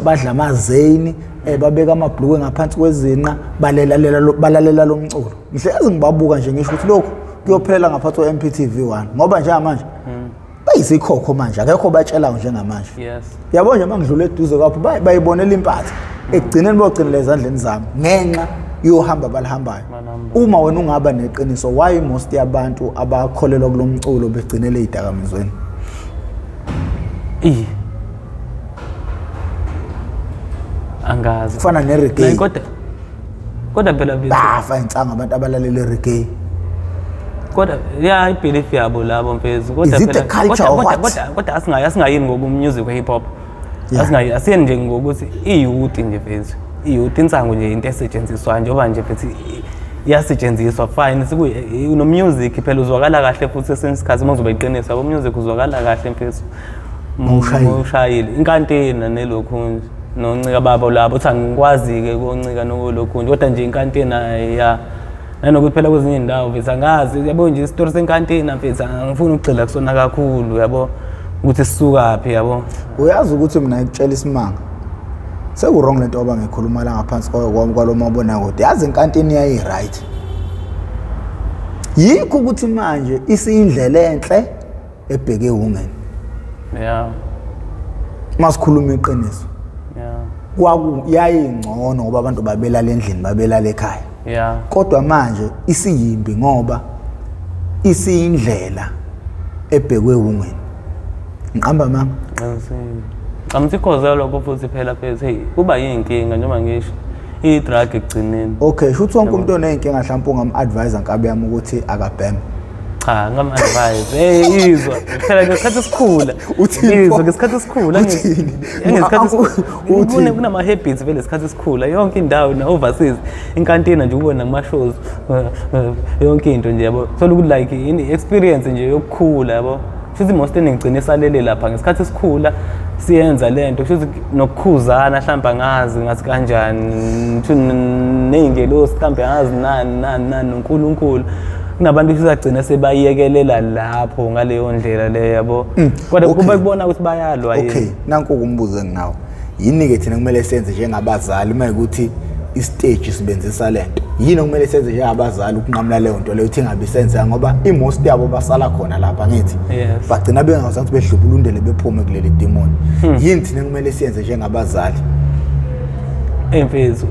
badla amazeyini eh babeka amabhlukwe ngaphansi kwezinqa balelalela balalela lo mculo. Ngihlezi ngibabuka nje ngisho ukuthi lokhu kuyophelela ngaphansi kwe-MPTV 1 ngoba njengamanje bayisikhokho manje akekho batshelayo njengamanje yes yabo nje mangidlula eduze kwapho bayibonela impatha ekugcineni bogcinela ezandleni zami ngenxa yohamba balihambayo uma wena ungaba neqiniso why most yabantu abakholelwa kulomculo begcinele idakamizweni eh angazi kufana ne-reggae kodwa kodwa phela bafa insangu abantu abalalela i-reggae kodwa ya i-belief yabo labo mfethu kodwa phela culture or what? Kodwa kodwa asingayi asingayini ngoku-music we-hip hop asingayi asiyeni nje ngokuthi iyouth nje mfethu iyouth insangu nje into esetshenziswayo njengoba nje mfethu iyasetshenziswa fine no-music phela uzwakala kahle futhi esinye isikhathi uma uzoba iqiniso yabo music uzwakala kahle mfethu ushayile inkantini nelokhu nje noncika babo labo uthi angikwazi-ke koncika nokulokhu nje kodwa nje inkantini ya nanokuthi phela kwezinye iy'ndawo mfethu angazi yabo nje isitori senkantina mfethu angifuni ukugxila kusona kakhulu yabo ukuthi sisukaphi yabo uyazi ukuthi mina ngikutshela isimanga seku-wrong lento oba ngikhuluma la ngaphansi kwalo mabonakude yazi inkantini yayi-right yikho ukuthi manje isiyindlela enhle ebheke ewungeni yeah masikhuluma iqiniso yeah kwaku yayingcono ngoba abantu babelala endlini babelala ekhaya yeah kodwa manje isiyimbi ngoba isiyindlela ebhekwe ewungeni ngiqamba mama qinisile Amsikhoze lokho futhi phela phethe hey kuba yinkinga njengoba ngisho i-drug ekugcineni okay shuthi wonke umuntu oney'nkinga mhlawumpe ungam-advise nkabi yami ukuthi akabheme Cha, ngam-advise. Hey, izwa. Phela ngesikhathi esikhula. Uthini Izwa ngesikhathi esikhula. Uthini? Ngesikhathi Uthini? Kunama-habits vele isikhathi esikhula. Yonke indawo na-overseas. Inkantina nje ubona kuma-shows. Yonke into nje yabo. Thola ukuthi like in-experience nje yokukhula yabo. Futhi most eningi gcine salele lapha ngesikhathi esikhula siyenza lento kusho nokukhuzana mhlawumbe angazi ngathi kanjani ney'ngelosi mhlawumbe angazi nani nani nani noNkulunkulu kunabantu esizagcina sebayekelela lapho ngaleyo ndlela leyo yabo mm, kodwa kuba kubona ukuthi bayalwa yini okay nanku umbuzo enginawo yini-ke thina kumele senze njengabazali uma ukuthi isiteji sibenzisa lento yini okumele senze njengabazali ukunqamula leyo nto leyo ukuthi ingabi senzeka ngoba i-most yabo basala khona lapha ngithi yes. bagcina bengazathi ukuthi bedlubulundele bephume kuleli demoni hmm. Yini thina kumele siyenze njengabazali mfethu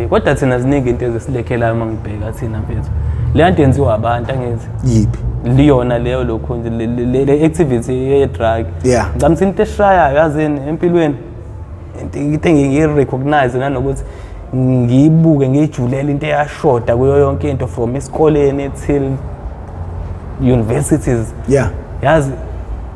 kodwa thina ziningi into ezisilekhelayo uma ngibheka thina mfethu leya nto yenziwa abantu angithi yiphi liyona leyo lokhu nje le activity ye-drug yeah ngicabanga ukuthi into eshayayo yazini empilweni into engiyi-recognize nanokuthi ngiyibuke ngiyijulele into eyashoda kuyo yonke into from esikoleni till universities yeah yazi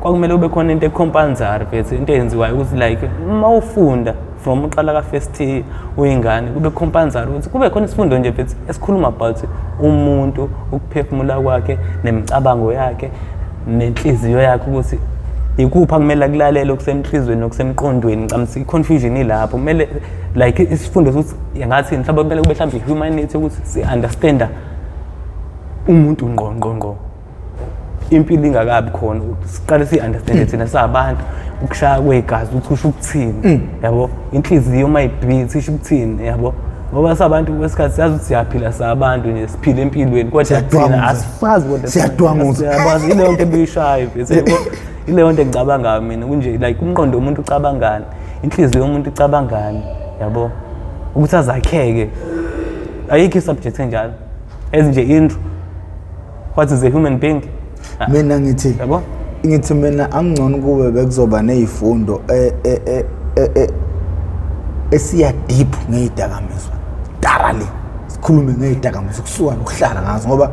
kwakumele kube khona into ecompulsory mfethu into eyenziwayo ukuthi like uma ufunda from uqala ka-first year uyingane kube compulsory ukuthi kube khona isifundo nje mfethu esikhuluma about umuntu ukuphefumula kwakhe nemicabango yakhe nenhliziyo yakhe ukuthi ikuphi akumele akulalele okusenhlizweni nokusemqondweni ngicabanga i-confusion ilapho kumele like isifundo sokuthi ngathi mhlawumbe kumele kube mhlawumbe i-humanity ukuthi si-understanda umuntu ngqo ngqo ngqo impilo ingakabi khona siqale siyi-understande thina sabantu ukushaya kwegazi ukuthi kusho ukuthini mm. yabo inhliziyo uma ibhithi isho ukuthini yabo ngoba sabantu kwesikhathi siyazi ukuthi siyaphila sabantu nje siphila empilweni kodwa thina asifazi kodwa siyadwanguza siyabazi ileyo nto ebuyishayo ileyo nto engicabangayo mina kunje like umqondo womuntu ucabangani inhliziyo yomuntu icabangani yabo ukuthi azakheke Ayikho i-subject enjalo ezinje intro, what is a human being. Mina ngithi, yabo, ngithi mina angcono kube bekuzoba nezifundo esiya deep ngezidakamizwa, thoroughly sikhulume ngezidakamizwa, kusuka nokuhlala ngazo, ngoba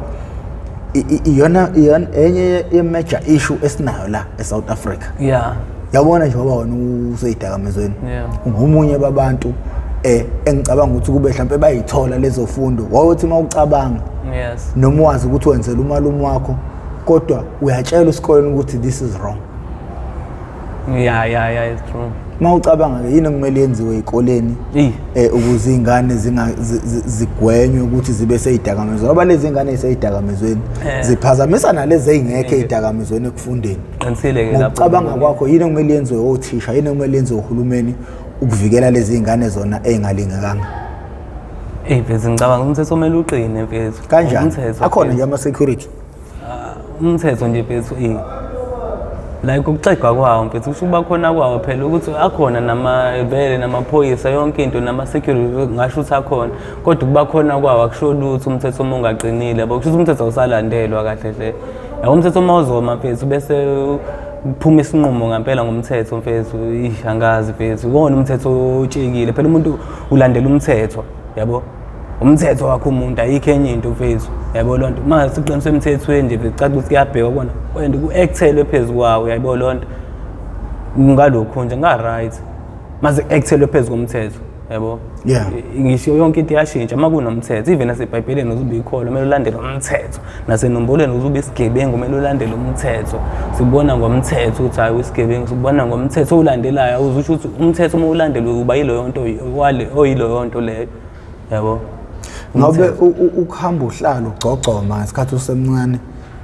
iyona enye ye-major issue esinayo la eSouth Africa. Yabona nje, ngoba wena useyidakamizweni, ungomunye babantu engicabanga ukuthi kube mhlawumbe bayithola lezo fundo, wawuthi uma ucabanga noma wazi ukuthi wenzela umalume wakho, kodwa uyatshelwa esikoleni ukuthi this is wrong. Yeah, it's true. Uma ucabanga ke, yini okumele yenziwe ey'koleni ukuze iy'ngane zigwenywe ukuthi zibe seyidakamizweni? Ngoba lezi ngane ey'seyidakamizweni ziphazamisa nalezi ey'ngekho ey'dakamizweni ekufundeni. Qinisile ke lapho. Ngokucabanga kwakho, yini okumele yenziwe othisha, yini okumele yenziwe uhulumeni ukuvikela lezi y'ngane zona ey'ngalingekanga? Eyi mfethu, ngicabanga umthetho omele uqine, mfethu. Kanjani? Umthetho, Akhona mfethu. nje ama-security. Umthetho nje mfethu, like ukuxegwa kwawo mfethu, kusho ukuba khona kwawo phela ukuthi akhona nama vele namaphoyisa, yonke into, nama-security, ngasho ukuthi akhona, kodwa ukuba khona kwawo akusho lutho umthetho uma ungaqinile, yabo. Kusho ukuthi umthetho awusalandelwa kahle hle, yabo. Umthetho uma uzoma mfethu, bese kuphuma isinqumo ngampela ngomthetho mfethu. Ish, angazi mfethu, wona umthetho otshekile phela, umuntu ulandela umthetho, yabo. Umthetho wakho umuntu, ayikho enye into mfethu, yabo loo nto. Uma siqiniswe emthethweni nje, kucaca ukuthi kuyabhekwa kona and ku-act-elwe phezu kwawo, yayibona loo nto. Ngalokhu nje nga-right maze ku-act-elwe phezu komthetho, yabo. Ngisho yonke into iyashintsha uma kunomthetho. Even nasebhayibheleni, uzube ikholwa, kumele ulandele umthetho. Nasenombolweni, uzube isigebengu, kumele ulandele umthetho. Sikubona ngomthetho ukuthi hhayi, isigebengu sikubona ngomthetho owulandelayo. Awuze usho ukuthi umthetho uma ulandela uba yiloyo nto oyiloyo nto leyo, yabo. Ngabe ukuhamba uhlala ugcogcoma ngesikhathi usemncane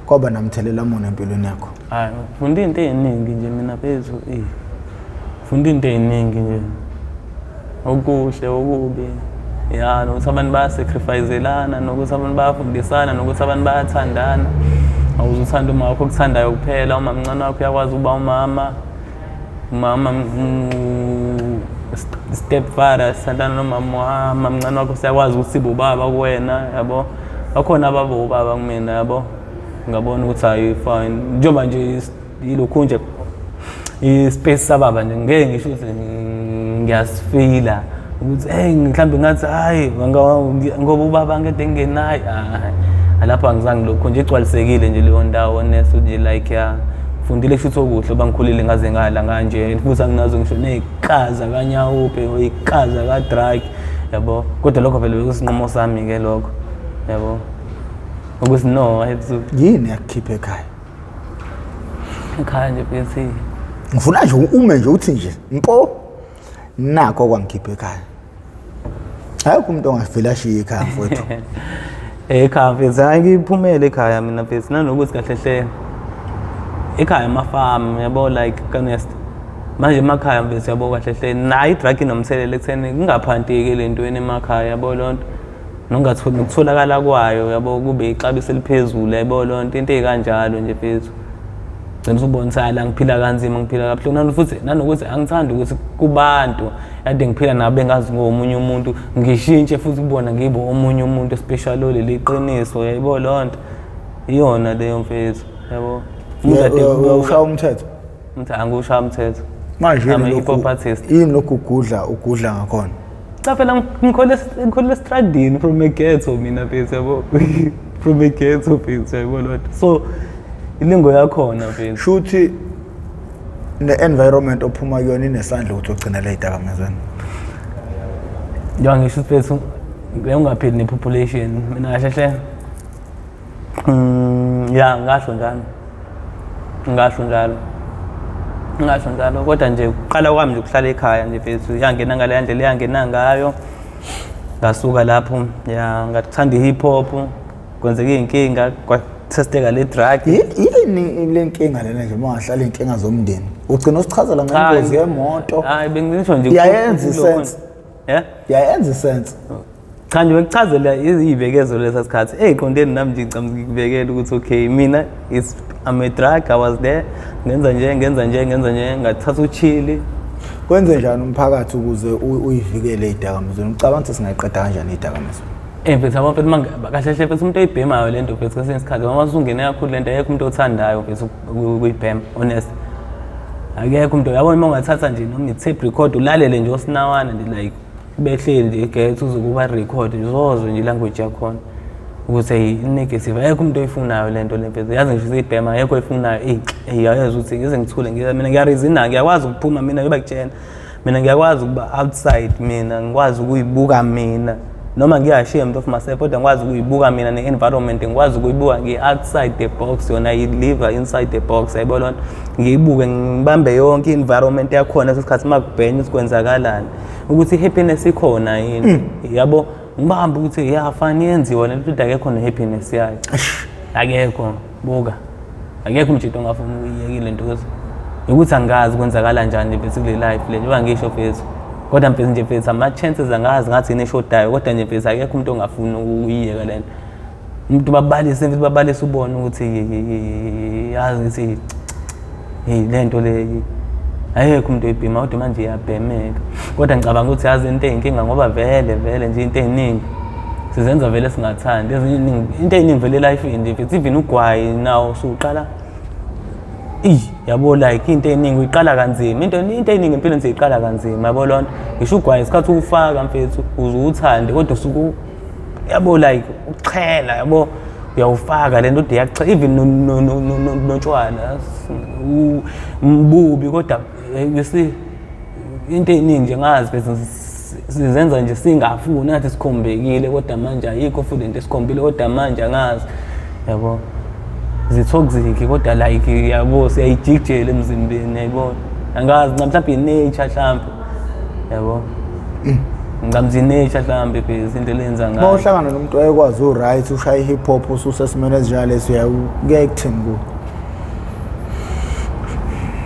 kwaba namthelela muni empilweni yakho? Hayi, ngifunda into ey'ningi nje mina phethu. Ngifunda into ey'ningi nje, okuhle, okubi, ya, nokuthi abantu bayasacrificelana, nokuthi abantu bayafundisana, nokuthi abantu bayathandana. Awuze uthande uma wakho okuthandayo kuphela, umamncane wakho uyakwazi ukuba umama step father, sithandana nomama wami, mamncane wakho siyakwazi ukuthi sibe ubaba kuwena, yabo. Bakhona ababa ubaba kumina, yabo. Ngabona ukuthi hayi, fine, njengoba nje yilokhu nje i-space sababa nje, ngeke ngisho ukuthi ngiyasifila ukuthi hey, mhlawumbe ngathi hayi, ngoba ubaba ngede ngenayo, hayi, lapho angizange lokho nje, igcwalisekile nje leyo ndawo, honest nje, like ya, fundile kusho ukuthi okuhle oba ngikhulile ngaze ngala kanje, futhi anginazo ngisho ney'kaza kanyawupe, iy'kaza ka-drug, yabo. Kodwa lokho vele bekusinqumo sami-ke lokho, yabo, ukuthi no, I have to. Yini yakukhipha ekhaya? Ekhaya nje bese Ngifuna nje ume nje uthi nje mpo, nakho kwangikhipha ekhaya. Ayikho umuntu ongavele ashiye ekhaya, mfowethu. Ekhaya mfethu, hayi, ngiphumele ekhaya mina mfethu, nanokuthi kahle hle ekhaya amafamu, yabo, like kanest manje emakhaya mfethu, yabo, kahle hle nayo i-drug inomthelela ekutheni kungaphanteki le ntweni emakhaya, yabo loo nto, nokutholakala kwayo, yabo, kube ixabiso eliphezulu, yabo loo nto, into ey'kanjalo nje mfethu. Gcina usubona ukuthi hayi, la ngiphila kanzima, ngiphila kabuhlungu. Futhi nanokuthi angithandi ukuthi kubantu kade ngiphila nabo bengazi ngomunye umuntu, ngishintshe futhi kubona ngibe omunye umuntu special oleli iqiniso, yayibo loo nto. Iyona leyo mfethu, yabo. Umuntu ade kubuka- Ushaya umthetho? Umthetho, angiwushaya umthetho. Manje I'm a yini hip hop lokhu, artist. yini lokhu ugudla ngakhona? Cha phela, ngikhole estradini, from a ghetto mina mfethu, yabo, from a ghetto mfethu, yabo loo nto. So ilingo yakhona mfethu. Shuthi ne-environment ophuma kuyona inesandla ukuthi ugcina le y'dakamizweni. Njengoba ngisho ukuthi mfethu, ngeke ungaphili ne-population. Mina kahle hle, ya, ngasho njalo, ngasho njalo, ngasho njalo, kodwa nje ukuqala kwami nje ukuhlala ekhaya nje mfethu, yangena ngaleya ndlela eyangena ngayo. Ngasuka lapho, ya, ngathanda i-hip hop, kwenzeka iy'nkinga, kwathesteka le drug. Yini le nkinga lena nje, uma ungahlala iy'nkinga zomndeni? Ugcina usichazela ngengozi yemoto. Hayi, bengisho nje Iyayenza i-sense. Yeah. Iyayenza i-sense. Cha nje, bekuchazela iy'bekezo lesa sikhathi ey'qondeni nami nje, ngicabanga ngikubekela ukuthi okay, mina it's I'm a drug, I was there, ngenza nje, ngenza nje, ngenza nje, ngathatha uchili. Kwenze njani umphakathi ukuze uyivikele iy'dakamizweni? Ucabanga ukuthi singayiqeda kanjani iy'dakamizwa? Mfethu, yabo mfethu, kahle hle mfethu, umuntu oyibhemayo le nto mfethu, kwesinye isikhathi uma usungene kakhulu le nto, ayekho umuntu othandayo mfethu ukuyibhema, honest. Akekho umuntu, yabo, uma ungathatha nje noma i-tape record ulalele nje osinawana nje, like behleli nje egethe uzokuba record nje, uzozwe nje i-language yakhona ukuthi hey, i-negative. Ayekho umuntu oyifunayo le nto le mfethu, yazi, ngisho isibhema ayekho oyifunayo. Eyi eyi, yazi ukuthi ngize ngithule, mina ngiyarizina, ngiyakwazi ukuphuma mina, ngiyoba kutshena mina ngiyakwazi ukuba outside, mina ngikwazi ukuyibuka mina, noma ngiya-ashamed of myself, kodwa ngikwazi ukuyibuka mina ne-environment, ngikwazi ukuyibuka ngi-outside the box, yona i-live inside the box, yayibona loo nto. Ngiyibuke, ngibambe yonke i-environment yakhona leso sikhathi uma kubhenya ukuthi kwenzakalani, ukuthi i-happiness ikhona yini, yabo, ngibambe ukuthi ya fine, iyenziwa lento, kodwa akekho ne-happiness yayo, akekho. Buka, akekho umjito ongafuni ukuyiyeka le nto, ukuthi ukuthi angazi kwenzakala njani mfethu kule life le, njengoba ngisho mfethu, kodwa mfethu nje mfethu ama-chances angazi ngathi yini eshodayo, kodwa nje mfethu akekho umuntu ongafuni ukuyiyeka le nto. Umuntu babalise mfethu, babalise, ubone ukuthi yazi ngithi hey, le nto le ayekho umuntu oyibhema, kodwa manje iyabhemeka. Kodwa ngicabanga ukuthi yazi into eyinkinga, ngoba vele vele nje into ey'ningi sizenza vele singathandi, ezinye iningi into ey'ningi vele e-life-ini nje mfethu, even ugwayi nawo usuqala, eyi yabo, like into ey'ningi uyiqala kanzima, into ey'ningi empilweni siyiqala kanzima, yabo loo nto. Ngisho ugwayi, isikhathi uwufaka mfethu uze uwuthande, kodwa usuke, yabo, like ukuxhela, yabo, uyawufaka le nto kodwa iyakuxhela, even notshwala bubi, kodwa you see into ey'ningi nje ngazi bese sizenza nje singafuni, ngathi sikhombekile, kodwa manje ayikho futhi into esikhombile, kodwa manje angazi, yabo, zi-toxic, kodwa like, yabo, siyayijikijela emzimbeni, yayibona, angazi mhlawumbe i-nature mhlawumbe, yabo, ngicabanga i-nature mhlawumbe bese into lenza Uma ngayo. uhlangana nomuntu owayekwazi u-right ushaya i-hip hop, ususesimeni esinjalo uya kuyaye kuthini kuwe?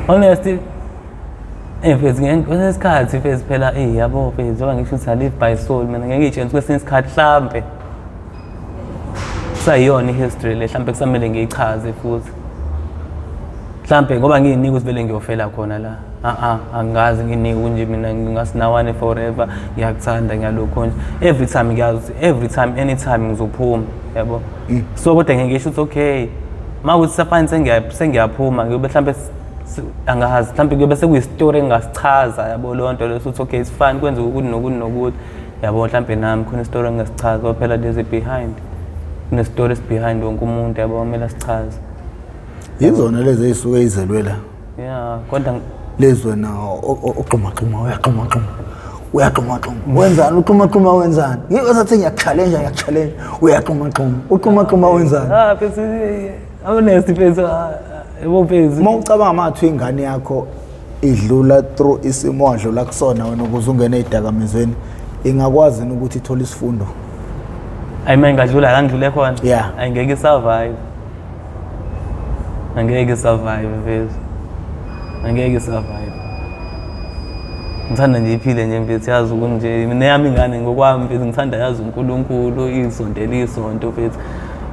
Honestly, mfethu, kwesinye isikhathi mfethu phela, yabo mfethu, njengoba ngisho ukuthi I live by soul, mina ngeke ngiyitshele kwesinye isikhathi mhlampe kusayiyona i-history le, mhlampe kusamele ngiyichaze futhi mhlampe, ngoba ngiyinika ukuthi vele ngiyofela khona la, a angazi nginike nje mina ngingasinawane forever, ngiyakuthanda, ngiyalokho nje, every time ngiyazi ukuthi every time, anytime ngizophuma, yabo. So kodwa ngeke ngisho ukuthi okay, uma kuthi safane sengiyaphuma, ngiyobe mhlampe angazi mhlampe kuyobe sekuyi-story engingasichaza, yabo, leyo nto leyo, ukuthi okay, it's fine, kwenzeka ukuthi nokuthi nokuthi, yabo, mhlampe nami khona isitori engingasichaza, ngoba phela there's a behind, kune-story esi-behind wonke umuntu, yabo, kumele asichaze. Yizona lezi ey'suke izelwe la. Yeah, kodwa Lezi wena ogxumagxuma, uyagxumagxuma, uyagxumagxuma, wenzani? Uxhumagxuma wenzani? Ngike sathi ngiyaku-challenge, ngiyaku-challenge, uyagxumagxuma, uxhumagxuma wenzani? Ah mfethu, honest mfethu, yabo mfethu. Uma ucabanga mathiwa ingane yakho idlula through isimo wadlula kusona wena ukuze ungene ey'dakamizweni, ingakwazi yini ukuthi ithole isifundo? Ayi, uma ingadlula la ngidlule khona, ayingeke i-survive, angeke i-survive mfethu, angeke i-survive. Ngithanda nje iphile nje mfethu, yazi ukuthi nje mina eyami ingane ngokwami mfethu, ngithanda yazi uNkulunkulu, isontela isonto mfethu,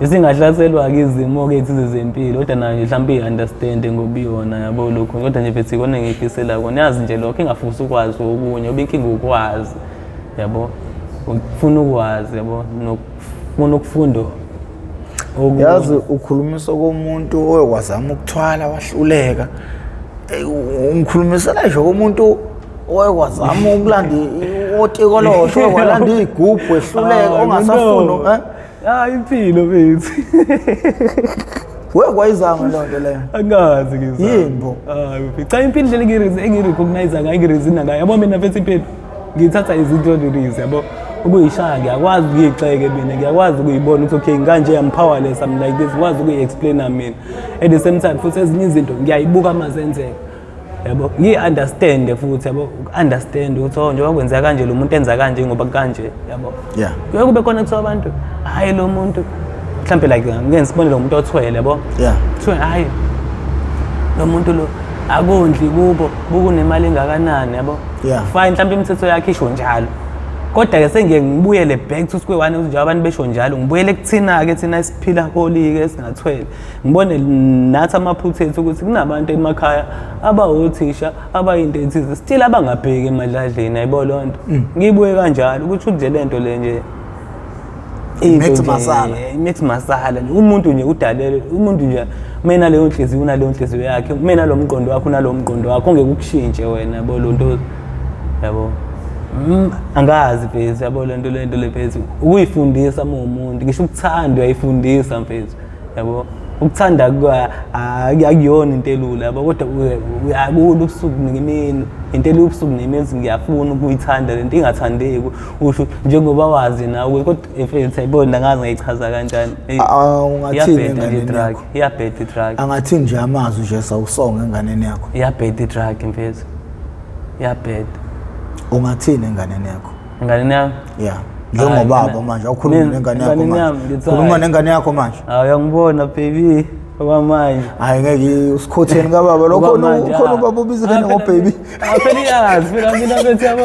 isingahlaselwa-ke izimo-ke ethize zempilo, kodwa nayo nje mhlawumbe iyi-understand ngoba iyona, yabo, lokhu, kodwa nje mfethu ikona engiyifisela kona, yazi nje lokho, ingafisi ukwazi okunye, ngoba inkinga ukwazi, yabo, ufuna ukwazi, yabo, nokufuna ukufunda okunye. Yazi ukhulumisa komuntu oyekwazama ukuthwala wahluleka. Ungikhulumisela nje komuntu oyekwazama ukulanda otikolosho, oyekwalanda iy'gubhu ehluleka, Ah, ongasafuni no. eh? Ah, impilo mfethu. Wekwayizama leyo nto leyo? Angazi ngizama. Yini bo? Ah, mfethu. Cha, impilo indlela engirecognize ngayo, engireasona ngayo. Yabo mina mfethu, impilo ngithatha izinto lirizi, yabo. Ukuyishaya ngiyakwazi ukuyixeke mina, ngiyakwazi ukuyibona ukuthi okay, ngikanje, I'm powerless, I'm like this, ngikwazi ukuyi-explaina mina. At the same time futhi ezinye izinto ngiyayibuka uma zenzeka. Yabo, ngiyi-understand futhi, yabo, uku-understand ukuthi oh, njengoba kwenzeka kanje, lo muntu enza kanje ngoba kanje, yabo. Kuye kube khona kuthiwa abantu, hhayi lo muntu mhlampe, like ngeke sibone lo muntu othwele, yabo, kuthiwe hhayi lo muntu lo akondli kubo, bukunemali engakanani, yabo. Fine, mhlawumbe imithetho yakhe isho njalo, kodwa-ke sengiye ngibuyele back to square one, ukuthi njengoba abantu besho njalo, ngibuyele kuthina-ke thina esiphila holi-ke singathwele, ngibone nathi amaphutha ethu, ukuthi kunabantu emakhaya abawothisha abayinto ethize still abangabheki emadladleni, ayibo loo nto. Ngiyibuye kanjalo ukuthi nje le nto le nje Into Mix nje, masala. Mix masala nje. Umuntu nje udalelwe, umuntu nje mina leyo nhliziyo unaleyo nhliziyo yakhe, mina lo mqondo wakho unalo mqondo wakho, ongeke ukushintshe wena, yabo lo nto, yabo. Angazi mfethu, yabo lento le mfethu, ukuyifundisa uma umuntu, ngisho ukuthanda uyayifundisa mfethu, yabo. Ukuthanda akuyona into elula, yabo, kodwa uyakula ubusuku nemini, into elula ubusuku nemini, ngiyafuna ukuyithanda lento ingathandeki, usho njengoba wazi nawe, kodwa mfethu ayibona angazi ngayichaza kanjani. Eyi, Ah, ungathini iyabheda nje enganeni i-drug, yakho? iyabheda i-drug. Angathini nje amazwi nje sawusonga enganeni yakho? Iyabheda i-drug mfethu, iyabheda. Ungathini enganeni yakho? Enganeni yami? Yeah. Njengobaba Hayi, manje awukhuluma nengane yakho enganeni manje. yami, ngithi Khuluma hayi. nengane yakho manje. Hayi, uyangibona baby okwamanje. Hayi, ngeke usikhotheni kababa lo, khona Okwamanje, khona ah. ubaba ubiza ingane Ah, ngo baby. Ah, phela iyazi phela mina bethi yabo.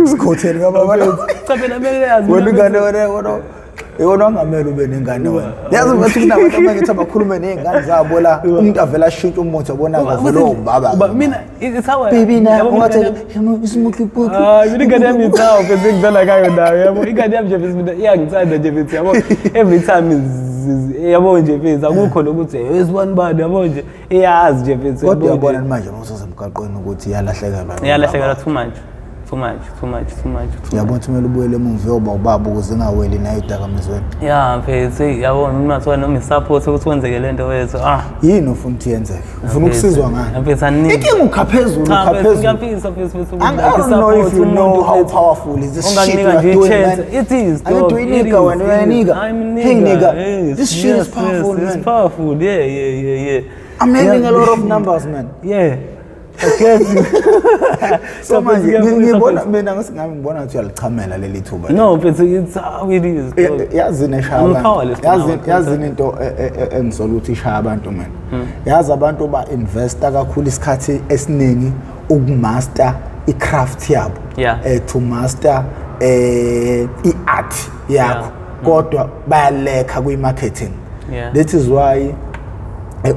Usikhotheni kababa lo. Cha phela kumele yazi. Wena ingane wena wena wangamele ube nengane wena. Yazi ngathi kunabantu abangithi abakhulume nezingane zabo la, umuntu avela ashintshe umuthi yabona ngavela ubaba. Uba mina it's how I Baby na yabo, mina ungathi ingane yami- isimuki puki. Ah, mina ingane yami ithawu phela ngidlala ngayo nayo, yabo. Ingane yami nje mfethu mina iyangithanda nje mfethu, yabo. Every time yabo nje mfethu akukho lokuthi hey sibani bani, yabo nje iyazi nje mfethu. Kodwa yabo nje. uyabona manje uma usasemgaqweni ukuthi iyalahlekelwa. Iyalahlekelwa too much. Too much, too much, too much. Too Uyabona ukuthi kumele ubuyele emuva uyoba ubaba ukuze ingaweli nayo idakamizweni. Ya mfethu, hey, yabo noma kuthiwa noma i-support ukuthi kwenzeke le nto wethu. Ah. Yini ofuna ukuthi yenzeke? Ufuna ukusizwa ngani? Mfethu aningi. Inkinga ukha phezulu, Cha ukha mfethu, phezulu. ngiyafisa mfethu mfethu I don't know if you know how powerful is this shit you Unganginika are nje doing, i-chance. man. It is, Angithi dog. uyinika It wena, is, uyayinika. it is. I'm a Hey, nigga, Yes, this shit is yes, powerful, yes, man. It's powerful. Yeah. I'm having Yeah. a lot of numbers, man. Yeah. I guess you. So manje Ngiyafisa, ngibona mfethu. mina ngisingami ngibona ukuthi uyalichamela leli thuba. No, mfethu, it's how it is, dog. Yazini eshaya I'm abantu. powerless for Yazini now. yazini into engisola ukuthi ishaya abantu mina. Yazi abantu ba investa kakhulu isikhathi esiningi ukumaster i-craft yabo. Yeah. To master i-art yakho. Yeah. Kodwa bayalekha kwi-marketing. Yeah. That is why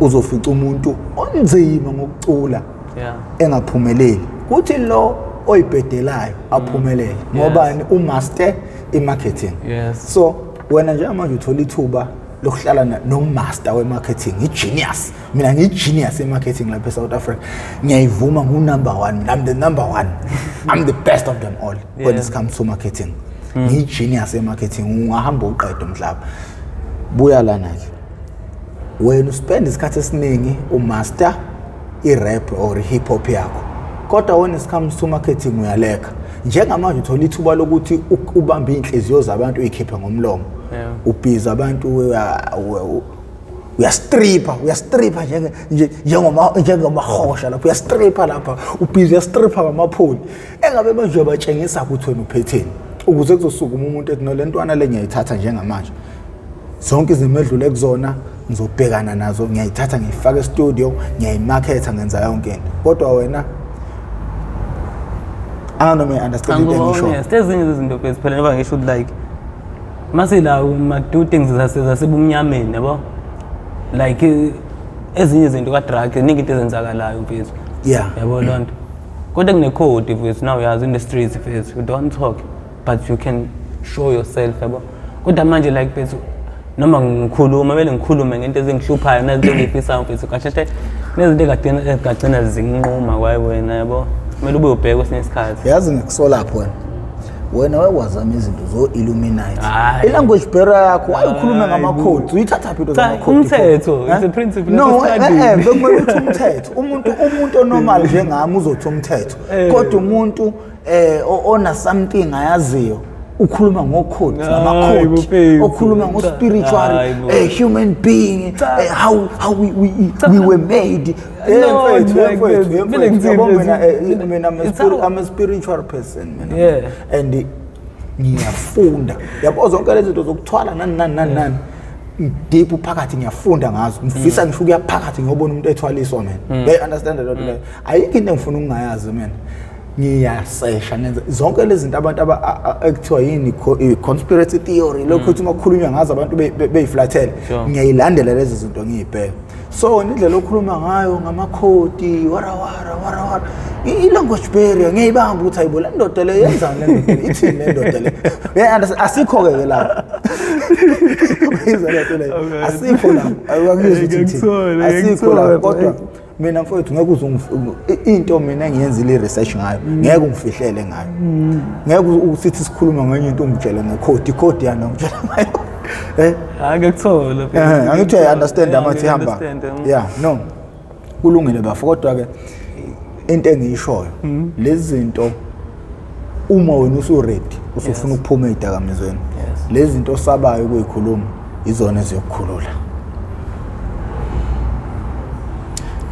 uzofica umuntu onzima ngokucula Yeah. engaphumeleli. Kuthi lo oyibhedelayo aphumelele ngobani? Umaster i-marketing. Yes. So wena njengamanje uthola ithuba lokuhlala no-master we-marketing, i-genius. Mina ngiyi-genius e-marketing lapha e-South Africa. Ngiyayivuma, ngu-number one. Mina, I'm the number one. I'm the best of them all when Yeah. it comes to marketing. Ngiyi-genius e-marketing, ungahamba uqede umhlaba. Buya lana-ke. Wena uspend isikhathi esiningi umaster i-rap or i-hip hop yakho, kodwa when it comes to marketing uyaleka. Njengamanje uthola ithuba lokuthi ubambe iy'nhliziyo zabantu uyikhiphe ngomlomo. Yeah. Ubhizi abantu, uyastripha, uyastripha njengomahosha lapha, uyastripha lapha, ubhizi uyastripha ngamapholi. Engabe manje uyabatshengisa ukuthi wena uphetheni, ukuze kuzosukuma umuntu ethi no, le ntwana le ngiyayithatha njengamanje. Zonke izimo edlule kuzona ngizobhekana nazo, ngiyayithatha ngiyifaka e-studio, ngiyayimaketha, ngenza yonke into. Kodwa wena anganoma i-understand into engisho. Honest, ezinye izinto mfethu phela njengoba ngisho ukuthi like masila ma do things zasebumnyameni, yabo, like ezinye izinto ka-drug, iningi into ezenzakalayo mfethu. Yeah. Yabo loo nto, kodwa kune-code mfethu, now uyazi in the streets mfethu, you don't talk but you can show yourself, yabo. Kodwa manje like mfethu noma ngikhuluma kumele ngikhulume ngento ezingihluphayo nezinto engiyifisayo mfethu, kahle hle nezinto ekagcina zinquma kwaye wena, yabo, kumele ube ubheke kwesinye isikhathi. Yazi ngikusolapho wena. Wena wakwazama izinto zo-Illuminati. Hhayi. I-language barrier yakho, why ukhulume Hhayi, ngama-codes? Uyithathaphi into Cha, zama-code? umthetho, it's a principle No, yasestudy. bekumele uthi umthetho. Umuntu onormal njengami uzothi umthetho. Kodwa umuntu ona something ayaziyo ukhuluma ngo-codes, Hayi, ngama-code, mfethu. okhuluma ngo-spiritual, Hayi, bo. human being, how we were made. No, Mfethu, like mfethu, this. mfethu, Mina ngithini, yabo mfethu? mina It's I'm a spiritual person mina. Yeah. And ngiyafunda. Yabo zonke lezi zinto zokuthwala nani nani nani nani. Deep phakathi ngiyafunda ngazo. Ngifisa ngisho ukuya phakathi ngiyobona umuntu ethwaliswa mina. They understand that leyo. Ayikho into engifuna ukungayazi mina. Ngiyasesha ngenza zonke lezi zinto abantu ekuthiwa yini i-conspiracy theory, lokho ukuthi uma kukhulunywa ngazo abantu beyiflathele. Sure. Ngiyayilandela lezi zinto ngiyibheke. So indlela okhuluma ngayo ngamakhodi, warawara warawara, i-language barrier ngiyayibamba ukuthi hayibo, le ndoda le yenzani, le ndoda le ithini, le ndoda le. Uya-understand? Asikho-ke ke lapho. Uyizwa le nto leyo? Asikho lapho. Awangizwa ukuthi ngithini? Ngiyakuthola, Asikho lapho, ngiyakuthola. kodwa mina mfowethu ngeke uze into mina engiyenzile i-research ngayo, ngeke ungifihlele ngayo. Ngeke usithi sikhuluma ngenye into ungitshele ngekhodi, ikhodi yani ongitshela ngayo, eh? Hayi, ngiyakuthola. Angithi uyayi-understand amathi hamba. Ngiya-understand. Yeah, no, kulungile bafo, kodwa-ke into engiyishoyo, lezi zinto uma wena usu-ready, usufuna ukuphuma ey'dakamizweni, lezi zinto osabayo ukuyikhuluma izona eziyokukhulula.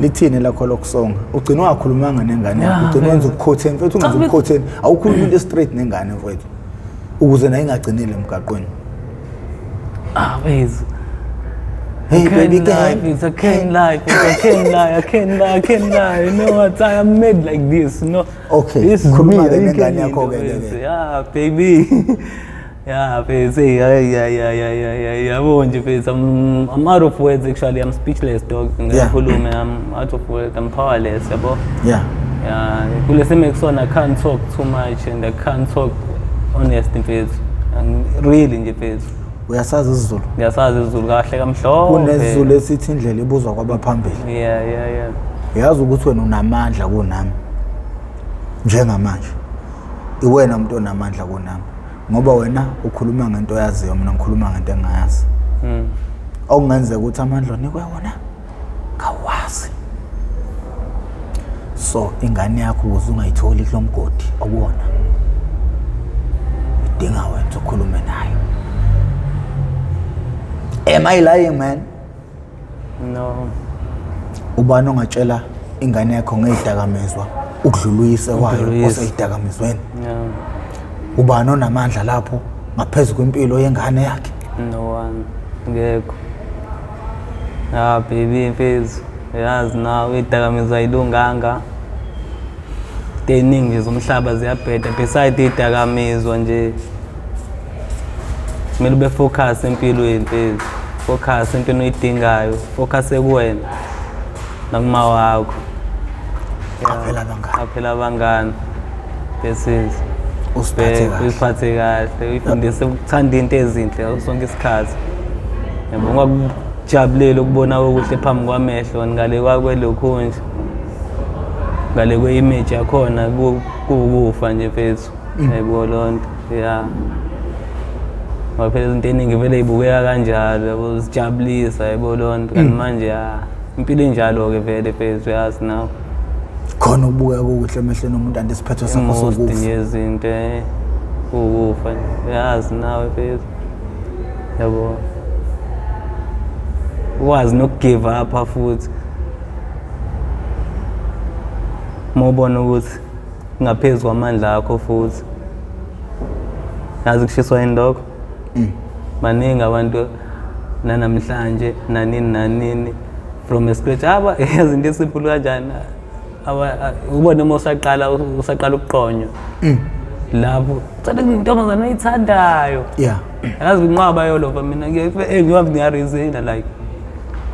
Lithini lakho lokusonga? Ugcina ungakhulumanga nengane yakho, ugcina wenza ubukhotheni mfethu, ungenza ubukhotheni. Awukhuluma into straight nengane mfethu, ukuze naye ingagcinile emgaqweni. Ah, wait. Hey I can't baby lie, girl. it's I can't lie, I can't lie, I can't lie, I can't lie. You know what? I am made like this, you know. Okay, This is me. khuluma-ke ayikho nengane enye yakho-ke into, ke. mfethu. Yeah, baby. Yeah, mfethu. Hey, yeah, yeah, yeah, yeah, yeah, yeah. Yabo nje mfethu, I'm out of words actually. I'm speechless, dog. Ngiyakhuluma, I'm out of words. I'm powerless, yabo. Yeah, kule simo ekusona I can't talk too much and I can't talk honest mfethu. Really nje mfethu. Uyasazi isiZulu? Ngiyasazi isiZulu kahle kamhlophe. KunesiZulu esithi indlela ibuzwa kwabaphambili. Yeah. Uyazi ukuthi wena unamandla kunami njengamanje. Iwena umuntu onamandla kunami, ngoba wena ukhuluma ngento oyaziyo, mina ngikhuluma ngento engingayazi. Okungenzeka ukuthi amandla onikwe wona kawazi. So ingane yakho, ukuze ungayitholi kulo mgodi okuwona, idinga wena ukuthi ukhulume nayo. Am I lying, man? No. Ubani ongatshela ingane yakho ngezidakamizwa ukudlula uyise wayo Ukudlula uyise. oseyidakamizweni? Yeah. Ubani onamandla lapho ngaphezu kwempilo yengane yakhe? No one. Ngekho. Ah baby mfethu. Yazi nawe idakamizwa ayilunganga. Into ey'ningi nje zomhlaba ziyabheda beside iy'dakamizwa nje. Kumele ube focus empilweni mfethu. Focus entweni oyidingayo. Focus ekuwena. Nakuma wakho. Qaphela abangani. Qaphela abangani. Besiz. Uziphathe kahle. Uziphathe kahle, uyifundise ukuthanda into ezinhle ngaso sonke isikhathi. Yabo, ungakujabuleli ukubona okuhle phambi kwamehlo ngale kwakwelokhu nje. Ngale kwe-image yakhona kuwukufa nje mfethu. Yayibona loo nto, yeah. Ngoba phela izinto ey'ningi vele y'bukeka kanjalo, yabo, zijabulisa, yayibona loo nto. Kanti manje ya, impilo injalo-ke vele mfethu, yazi nawe. Khona ukubukeka kukuhle emehlweni omuntu, anti isiphetho sakho Most sokufa. nje yezinto kuwukufa nje, uyazi nawe mfethu, yabo, ukwazi nokugive up futhi uma ubona ukuthi ngaphezu kwamandla akho futhi. Yazi kushiswa yini lokho? Baningi abantu nanamhlanje nanini nanini from a scratch aba yazi into esimple kanjani, ubone uma usaqala ukuqonywa lapho uthole intombazane oyithandayo. Yazi inqwaba yolova, mina ngiyabe ngiyarizina like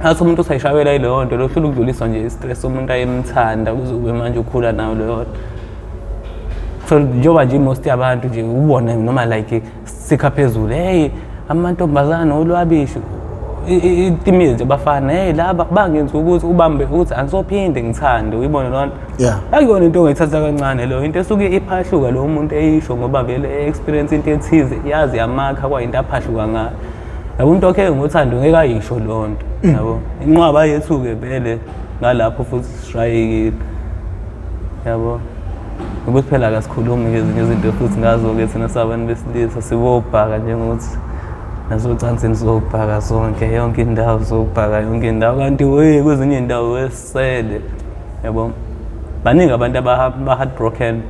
athi umuntu usayishayela yileyo nto, lohlula ukudluliswa nje i-stress umuntu ayemthanda kuze kube manje ukhula nayo leyo nto. So njengoba nje most yabantu nje ubone noma like sikha phezulu, hey, amantombazane olwabishi, itimizi nje bafana, hey, laba bangenza ukuthi ubambe ukuthi angisophinde ngithande, uyibone loo nto. Akuyona into ongayithatha kancane leyo, into esuke iphahluka lo muntu eyisho, ngoba vele e-experience into ethize yazi yamakha kwayinto aphahluka ngayo. Yabo, umuntu wakhe ngothando ngeke ayisho leyo nto, yabo. Inqwaba yethu-ke vele ngalapho futhi sishayekile, yabo, ukuthi phela akasikhulumi ngezinye izinto futhi ngazo-ke thina sabantu besilisa sibobhaka njengokuthi nasocansini sobhaka sonke, yonke indawo sobhaka, yonke indawo, kanti we kwezinye iy'ndawo wesele, yabo. Baningi abantu aba-heartbroken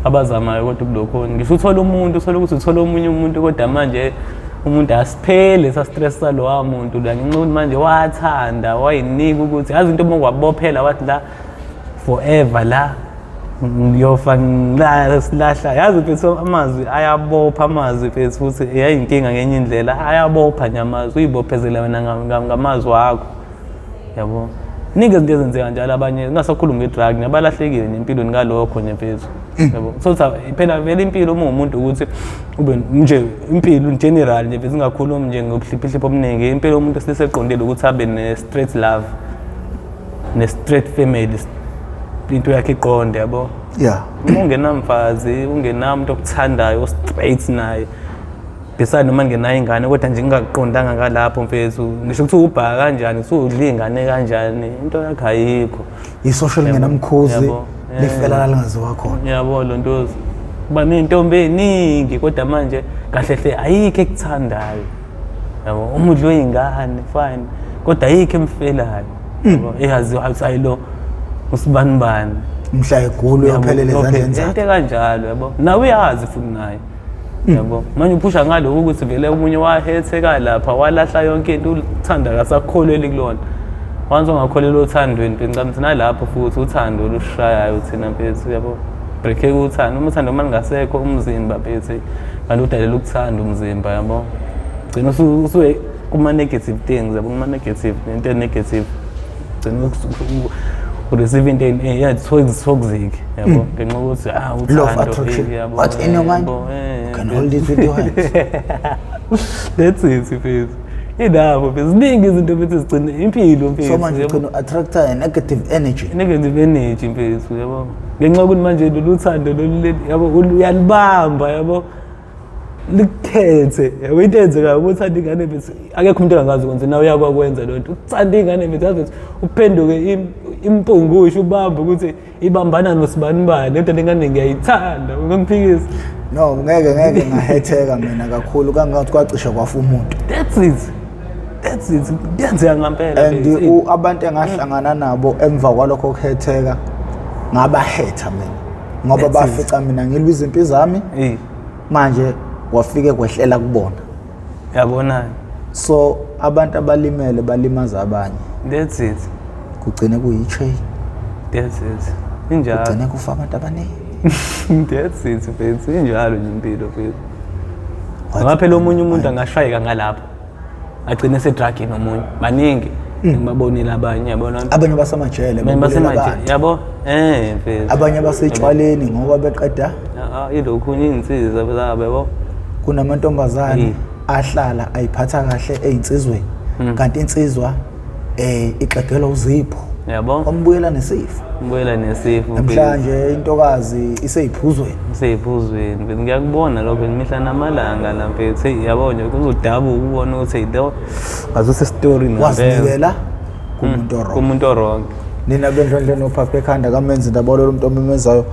abazamayo, kodwa kulokhona ngisho uthola umuntu, uthole ukuthi uthola omunye umuntu, kodwa manje umuntu asiphele sa-stress salowa muntu la, ngenxa yokuthi manje wathanda wayinika ukuthi yazi into uma wabophela wathi la forever la ngiyofa silahla. Yazi mfethu, amazwi ayabopha, amazwi mfethu, futhi yayinkinga ngenye indlela, ayabopha nje amazwi, uyibophezela wena ngamazwi akho. Yabo, ningi izinto ezenzeka njalo. Abanye ngingasakhulumi nge-drug, nabalahlekile nempilweni ngalokho nje mfethu, yabo. So phela vele impilo uma uwumuntu ukuthi ube nje impilo in general nje mfethu, singakhulumi nje ngobuhliphihliphi obuningi, impilo yomuntu esiseqondile ukuthi abe ne-straight love ne-straight family, into yakhe iqonde, yabo. Uma ungenamfazi, ungenamuntu okuthandayo, o-straight naye, beside noma ngenayo ingane, kodwa nje ngingaqondanga ngalapho mfethu, ngisho ukuthi ubhaka kanjani, usudla iy'ngane kanjani, into yakho ayikho. Isosho lingenamkhuzi lifela lalingaziwa khona. Yabo, lo ntozi kuba ney'ntombi ey'ningi, kodwa manje kahle hle ayikho ekuthandayo, yabo. Uma udliwe iy'ngane, fine, kodwa ayikho emfelayo, yabo, eyaziwa ukuthi ayi lo usibanibani. Mhla egula uyophelela ezandleni zakhe. Into kanjalo, yabo, nawe uyazi futhi naye, yabo. Manje uphusha ngaloko ukuthi vele omunye wahetheka lapha, walahla yonke into, uthanda akasakholeli kulona. Once ungakholelwa othandweni, ngicabanga ukuthi nalapho futhi uthando lushayayo thina mfethu, yabo, break uthando. Uma uthando uma lingasekho umzimba mfethu, kanti udalela ukuthanda umzimba, yabo, gcina usuye kuma-negative things, yabo, kuma-negative, into e-negative, gcina ureceive into yeah, toxic, yabo, ngenxa yokuthi ah Law of uthando, attraction. Yabo, What's in your mind, yabo, you can hold it with your hands. That's it mfethu, inapho mfethu, ziningi izinto mfethu, zigcine impilo mfethu. So manje yabo. ugcina u-attracta a negative energy. Negative energy mfethu, yabo, ngenxa yokuthi manje lolu thando lolu yabo, uyalibamba, yabo, likukhethe, yabo. Into eyenzekayo uma uthanda ingane mfethu, akekho umuntu engangazi ukwenza nawe, uyakwawenza loo nto, uthanda ingane mfethu, yazi mfethu, uphenduke impungushe, ubambe ukuthi ibambana nosibanibani, lento lengane ngiyayithanda, ungangiphikisa? No, ngeke ngahetheka mina kakhulu kangathi kwacishe kwafa umuntu. That's it, that's it, kuyenzeka ngampela And mfethu. Abantu engahlangana nabo emva kwalokho kuhetheka, ngabahetha mina ngoba That's it. bafica mina ngilwa izimpi zami. Manje wafike kwehlela kubona. Yabona. So abantu abalimele balimaza abanye. That's it. Kugcine kuyi-chain. That's it, injalo. Kugcine kufa abantu abaningi. That's it mfethu, injalo nje impilo mfethu. What? Ngoba phela omunye umuntu angashayeka ngalapho, agcine esedragini omunye. Baningi ngibabonile abanye, yabona. Abanye basemajele, abanye babulela basemaje abantu. Yabo, mfethu. Abanye basetshwaleni ngoba beqeda. Ah, ilokhu iy'nsiza zabo, yabo. Kunamantombazane ahlala ayiphatha kahle ey'nsizweni, kanti insizwa ixegelwa uzipho, yabo, wambuyela nesifo. Mbuyela nesifo. Namhlanje intokazi iseyiphuzweni. Seyiphuzweni mfethu, ngiyakubona lokho imihla namalanga la mfethu. Hey, yabo nje kuzodabuka ukubona ukuthi hey, lo ngazuthi story. Wazinikela kumuntu o-wrong. Kumuntu o-wrong. Nina bendlondle nophapha ekhanda kamenzi ndaba lolo muntu omemezayo,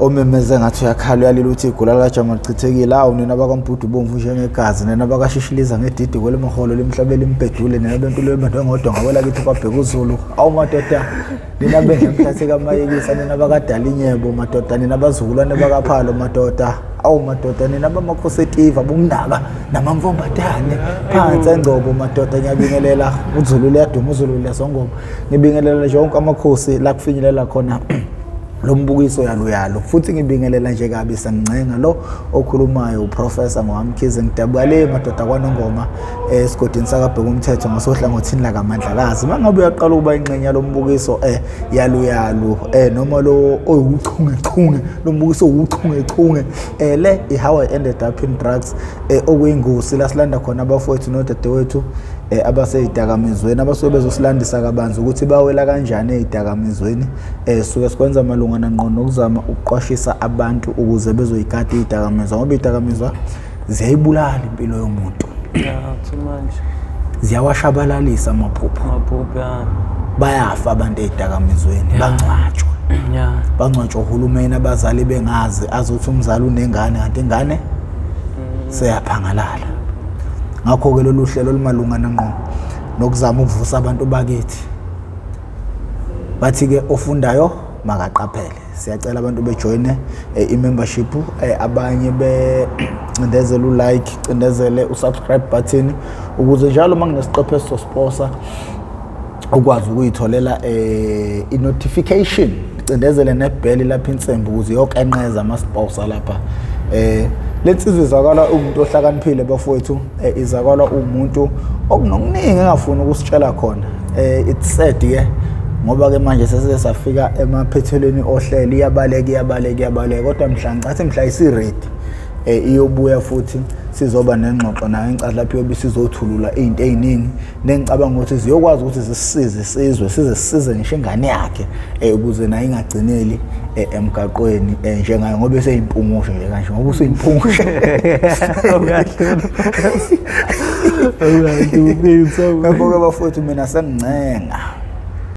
omemeze ngathi uyakhala, uyalila, uthi igula likajama lichithekile. Awu nina bakambhudu bomvu njengegazi, nina bakashishiliza ngedidi kwelimholo limhlabela imbhedule, nina bentulu yemendo ngodonga kwelakithi kwabheka uzulu. Awu madoda, nina bendla mhlathi kamayekisa, nina bakadala inyebo madoda, nina bazukulwane bakaphalo madoda. Awu madoda, nina bamakhosi etiva bomnaka namamfombatane phansi engcobo madoda, ngiyabingelela. Uzulu liyaduma, uzulu liyasongoma. Ngibingelela nje wonke amakhosi la kufinyelela khona lo mbukiso yalo yalo, futhi ngibingelela nje kabi sengingcenga lo okhulumayo, uProfessor Ngowamkhize. Ngidabuka le madoda kwaNongoma, esigodini sakabheka umthetho, ngasohlangothini lakamandlakazi. Mangabe uyaqala ukuba ingxenye yalo mbukiso yalo yalo, noma lo oyuchungechunge, lo mbukiso uwuchungechunge, le i-How I Ended Up in Drugs, okuyingosi la silanda khona abafowethu nodadewethu abaseyidakamizweni, abasuke bezosilandisa kabanzi ukuthi bawela kanjani ezidakamizweni. Suke sikwenza malungana ngqo nokuzama ukuqwashisa abantu ukuze bezoyigada izidakamizwa, ngoba izidakamizwa ziyayibulala impilo yomuntu. Yeah, too much. Ziyawashabalalisa amaphupho. Maphupho, ya. Bayafa abantu ey'dakamizweni, bangcwatshwa, bangcwatshwa uhulumeni, abazali bengazi, azothi umzali unengane kanti ingane seyaphangalala. Ngakho-ke lolu hlelo olumalungana ngqo nokuzama ukuvusa abantu bakithi, bathi-ke ofundayo makaqaphele. Siyacela abantu bejoyine i-membership, abanye becindezele u-like, cindezele u-subscribe button, ukuze njalo uma kunesiqephu esizosiposa ukwazi ukuyitholela i-notification. Cindezele nebheli lapha insimbi ukuze iyokenqeza ama-sposa lapha. Lensizwa izakala umuntu ohlakaniphile bafowethu, izakala umuntu okunokuningi engafuni ukusitshela khona. It's sad ke ngoba ke manje sesike safika emaphethelweni ohlelo, iyabaleka, iyabaleka, iyabaleka, kodwa mhla ngicathi mhla isi-ready, iyobuya futhi, sizoba nengxoxo nayo. Ngicabanga lapho iyobe sizothulula izinto ey'ningi nengicabanga ukuthi ziyokwazi ukuthi zisisize isizwe, size sisize ngisho ingane yakhe, ukuze nayo ingagcineli emgaqweni, njengayo, ngoba eseyimpungushe nje kanje, ngoba usuyimpungushe. Awukahle, awukahle. Ngakho-ke bafowethu, mina sengincenga.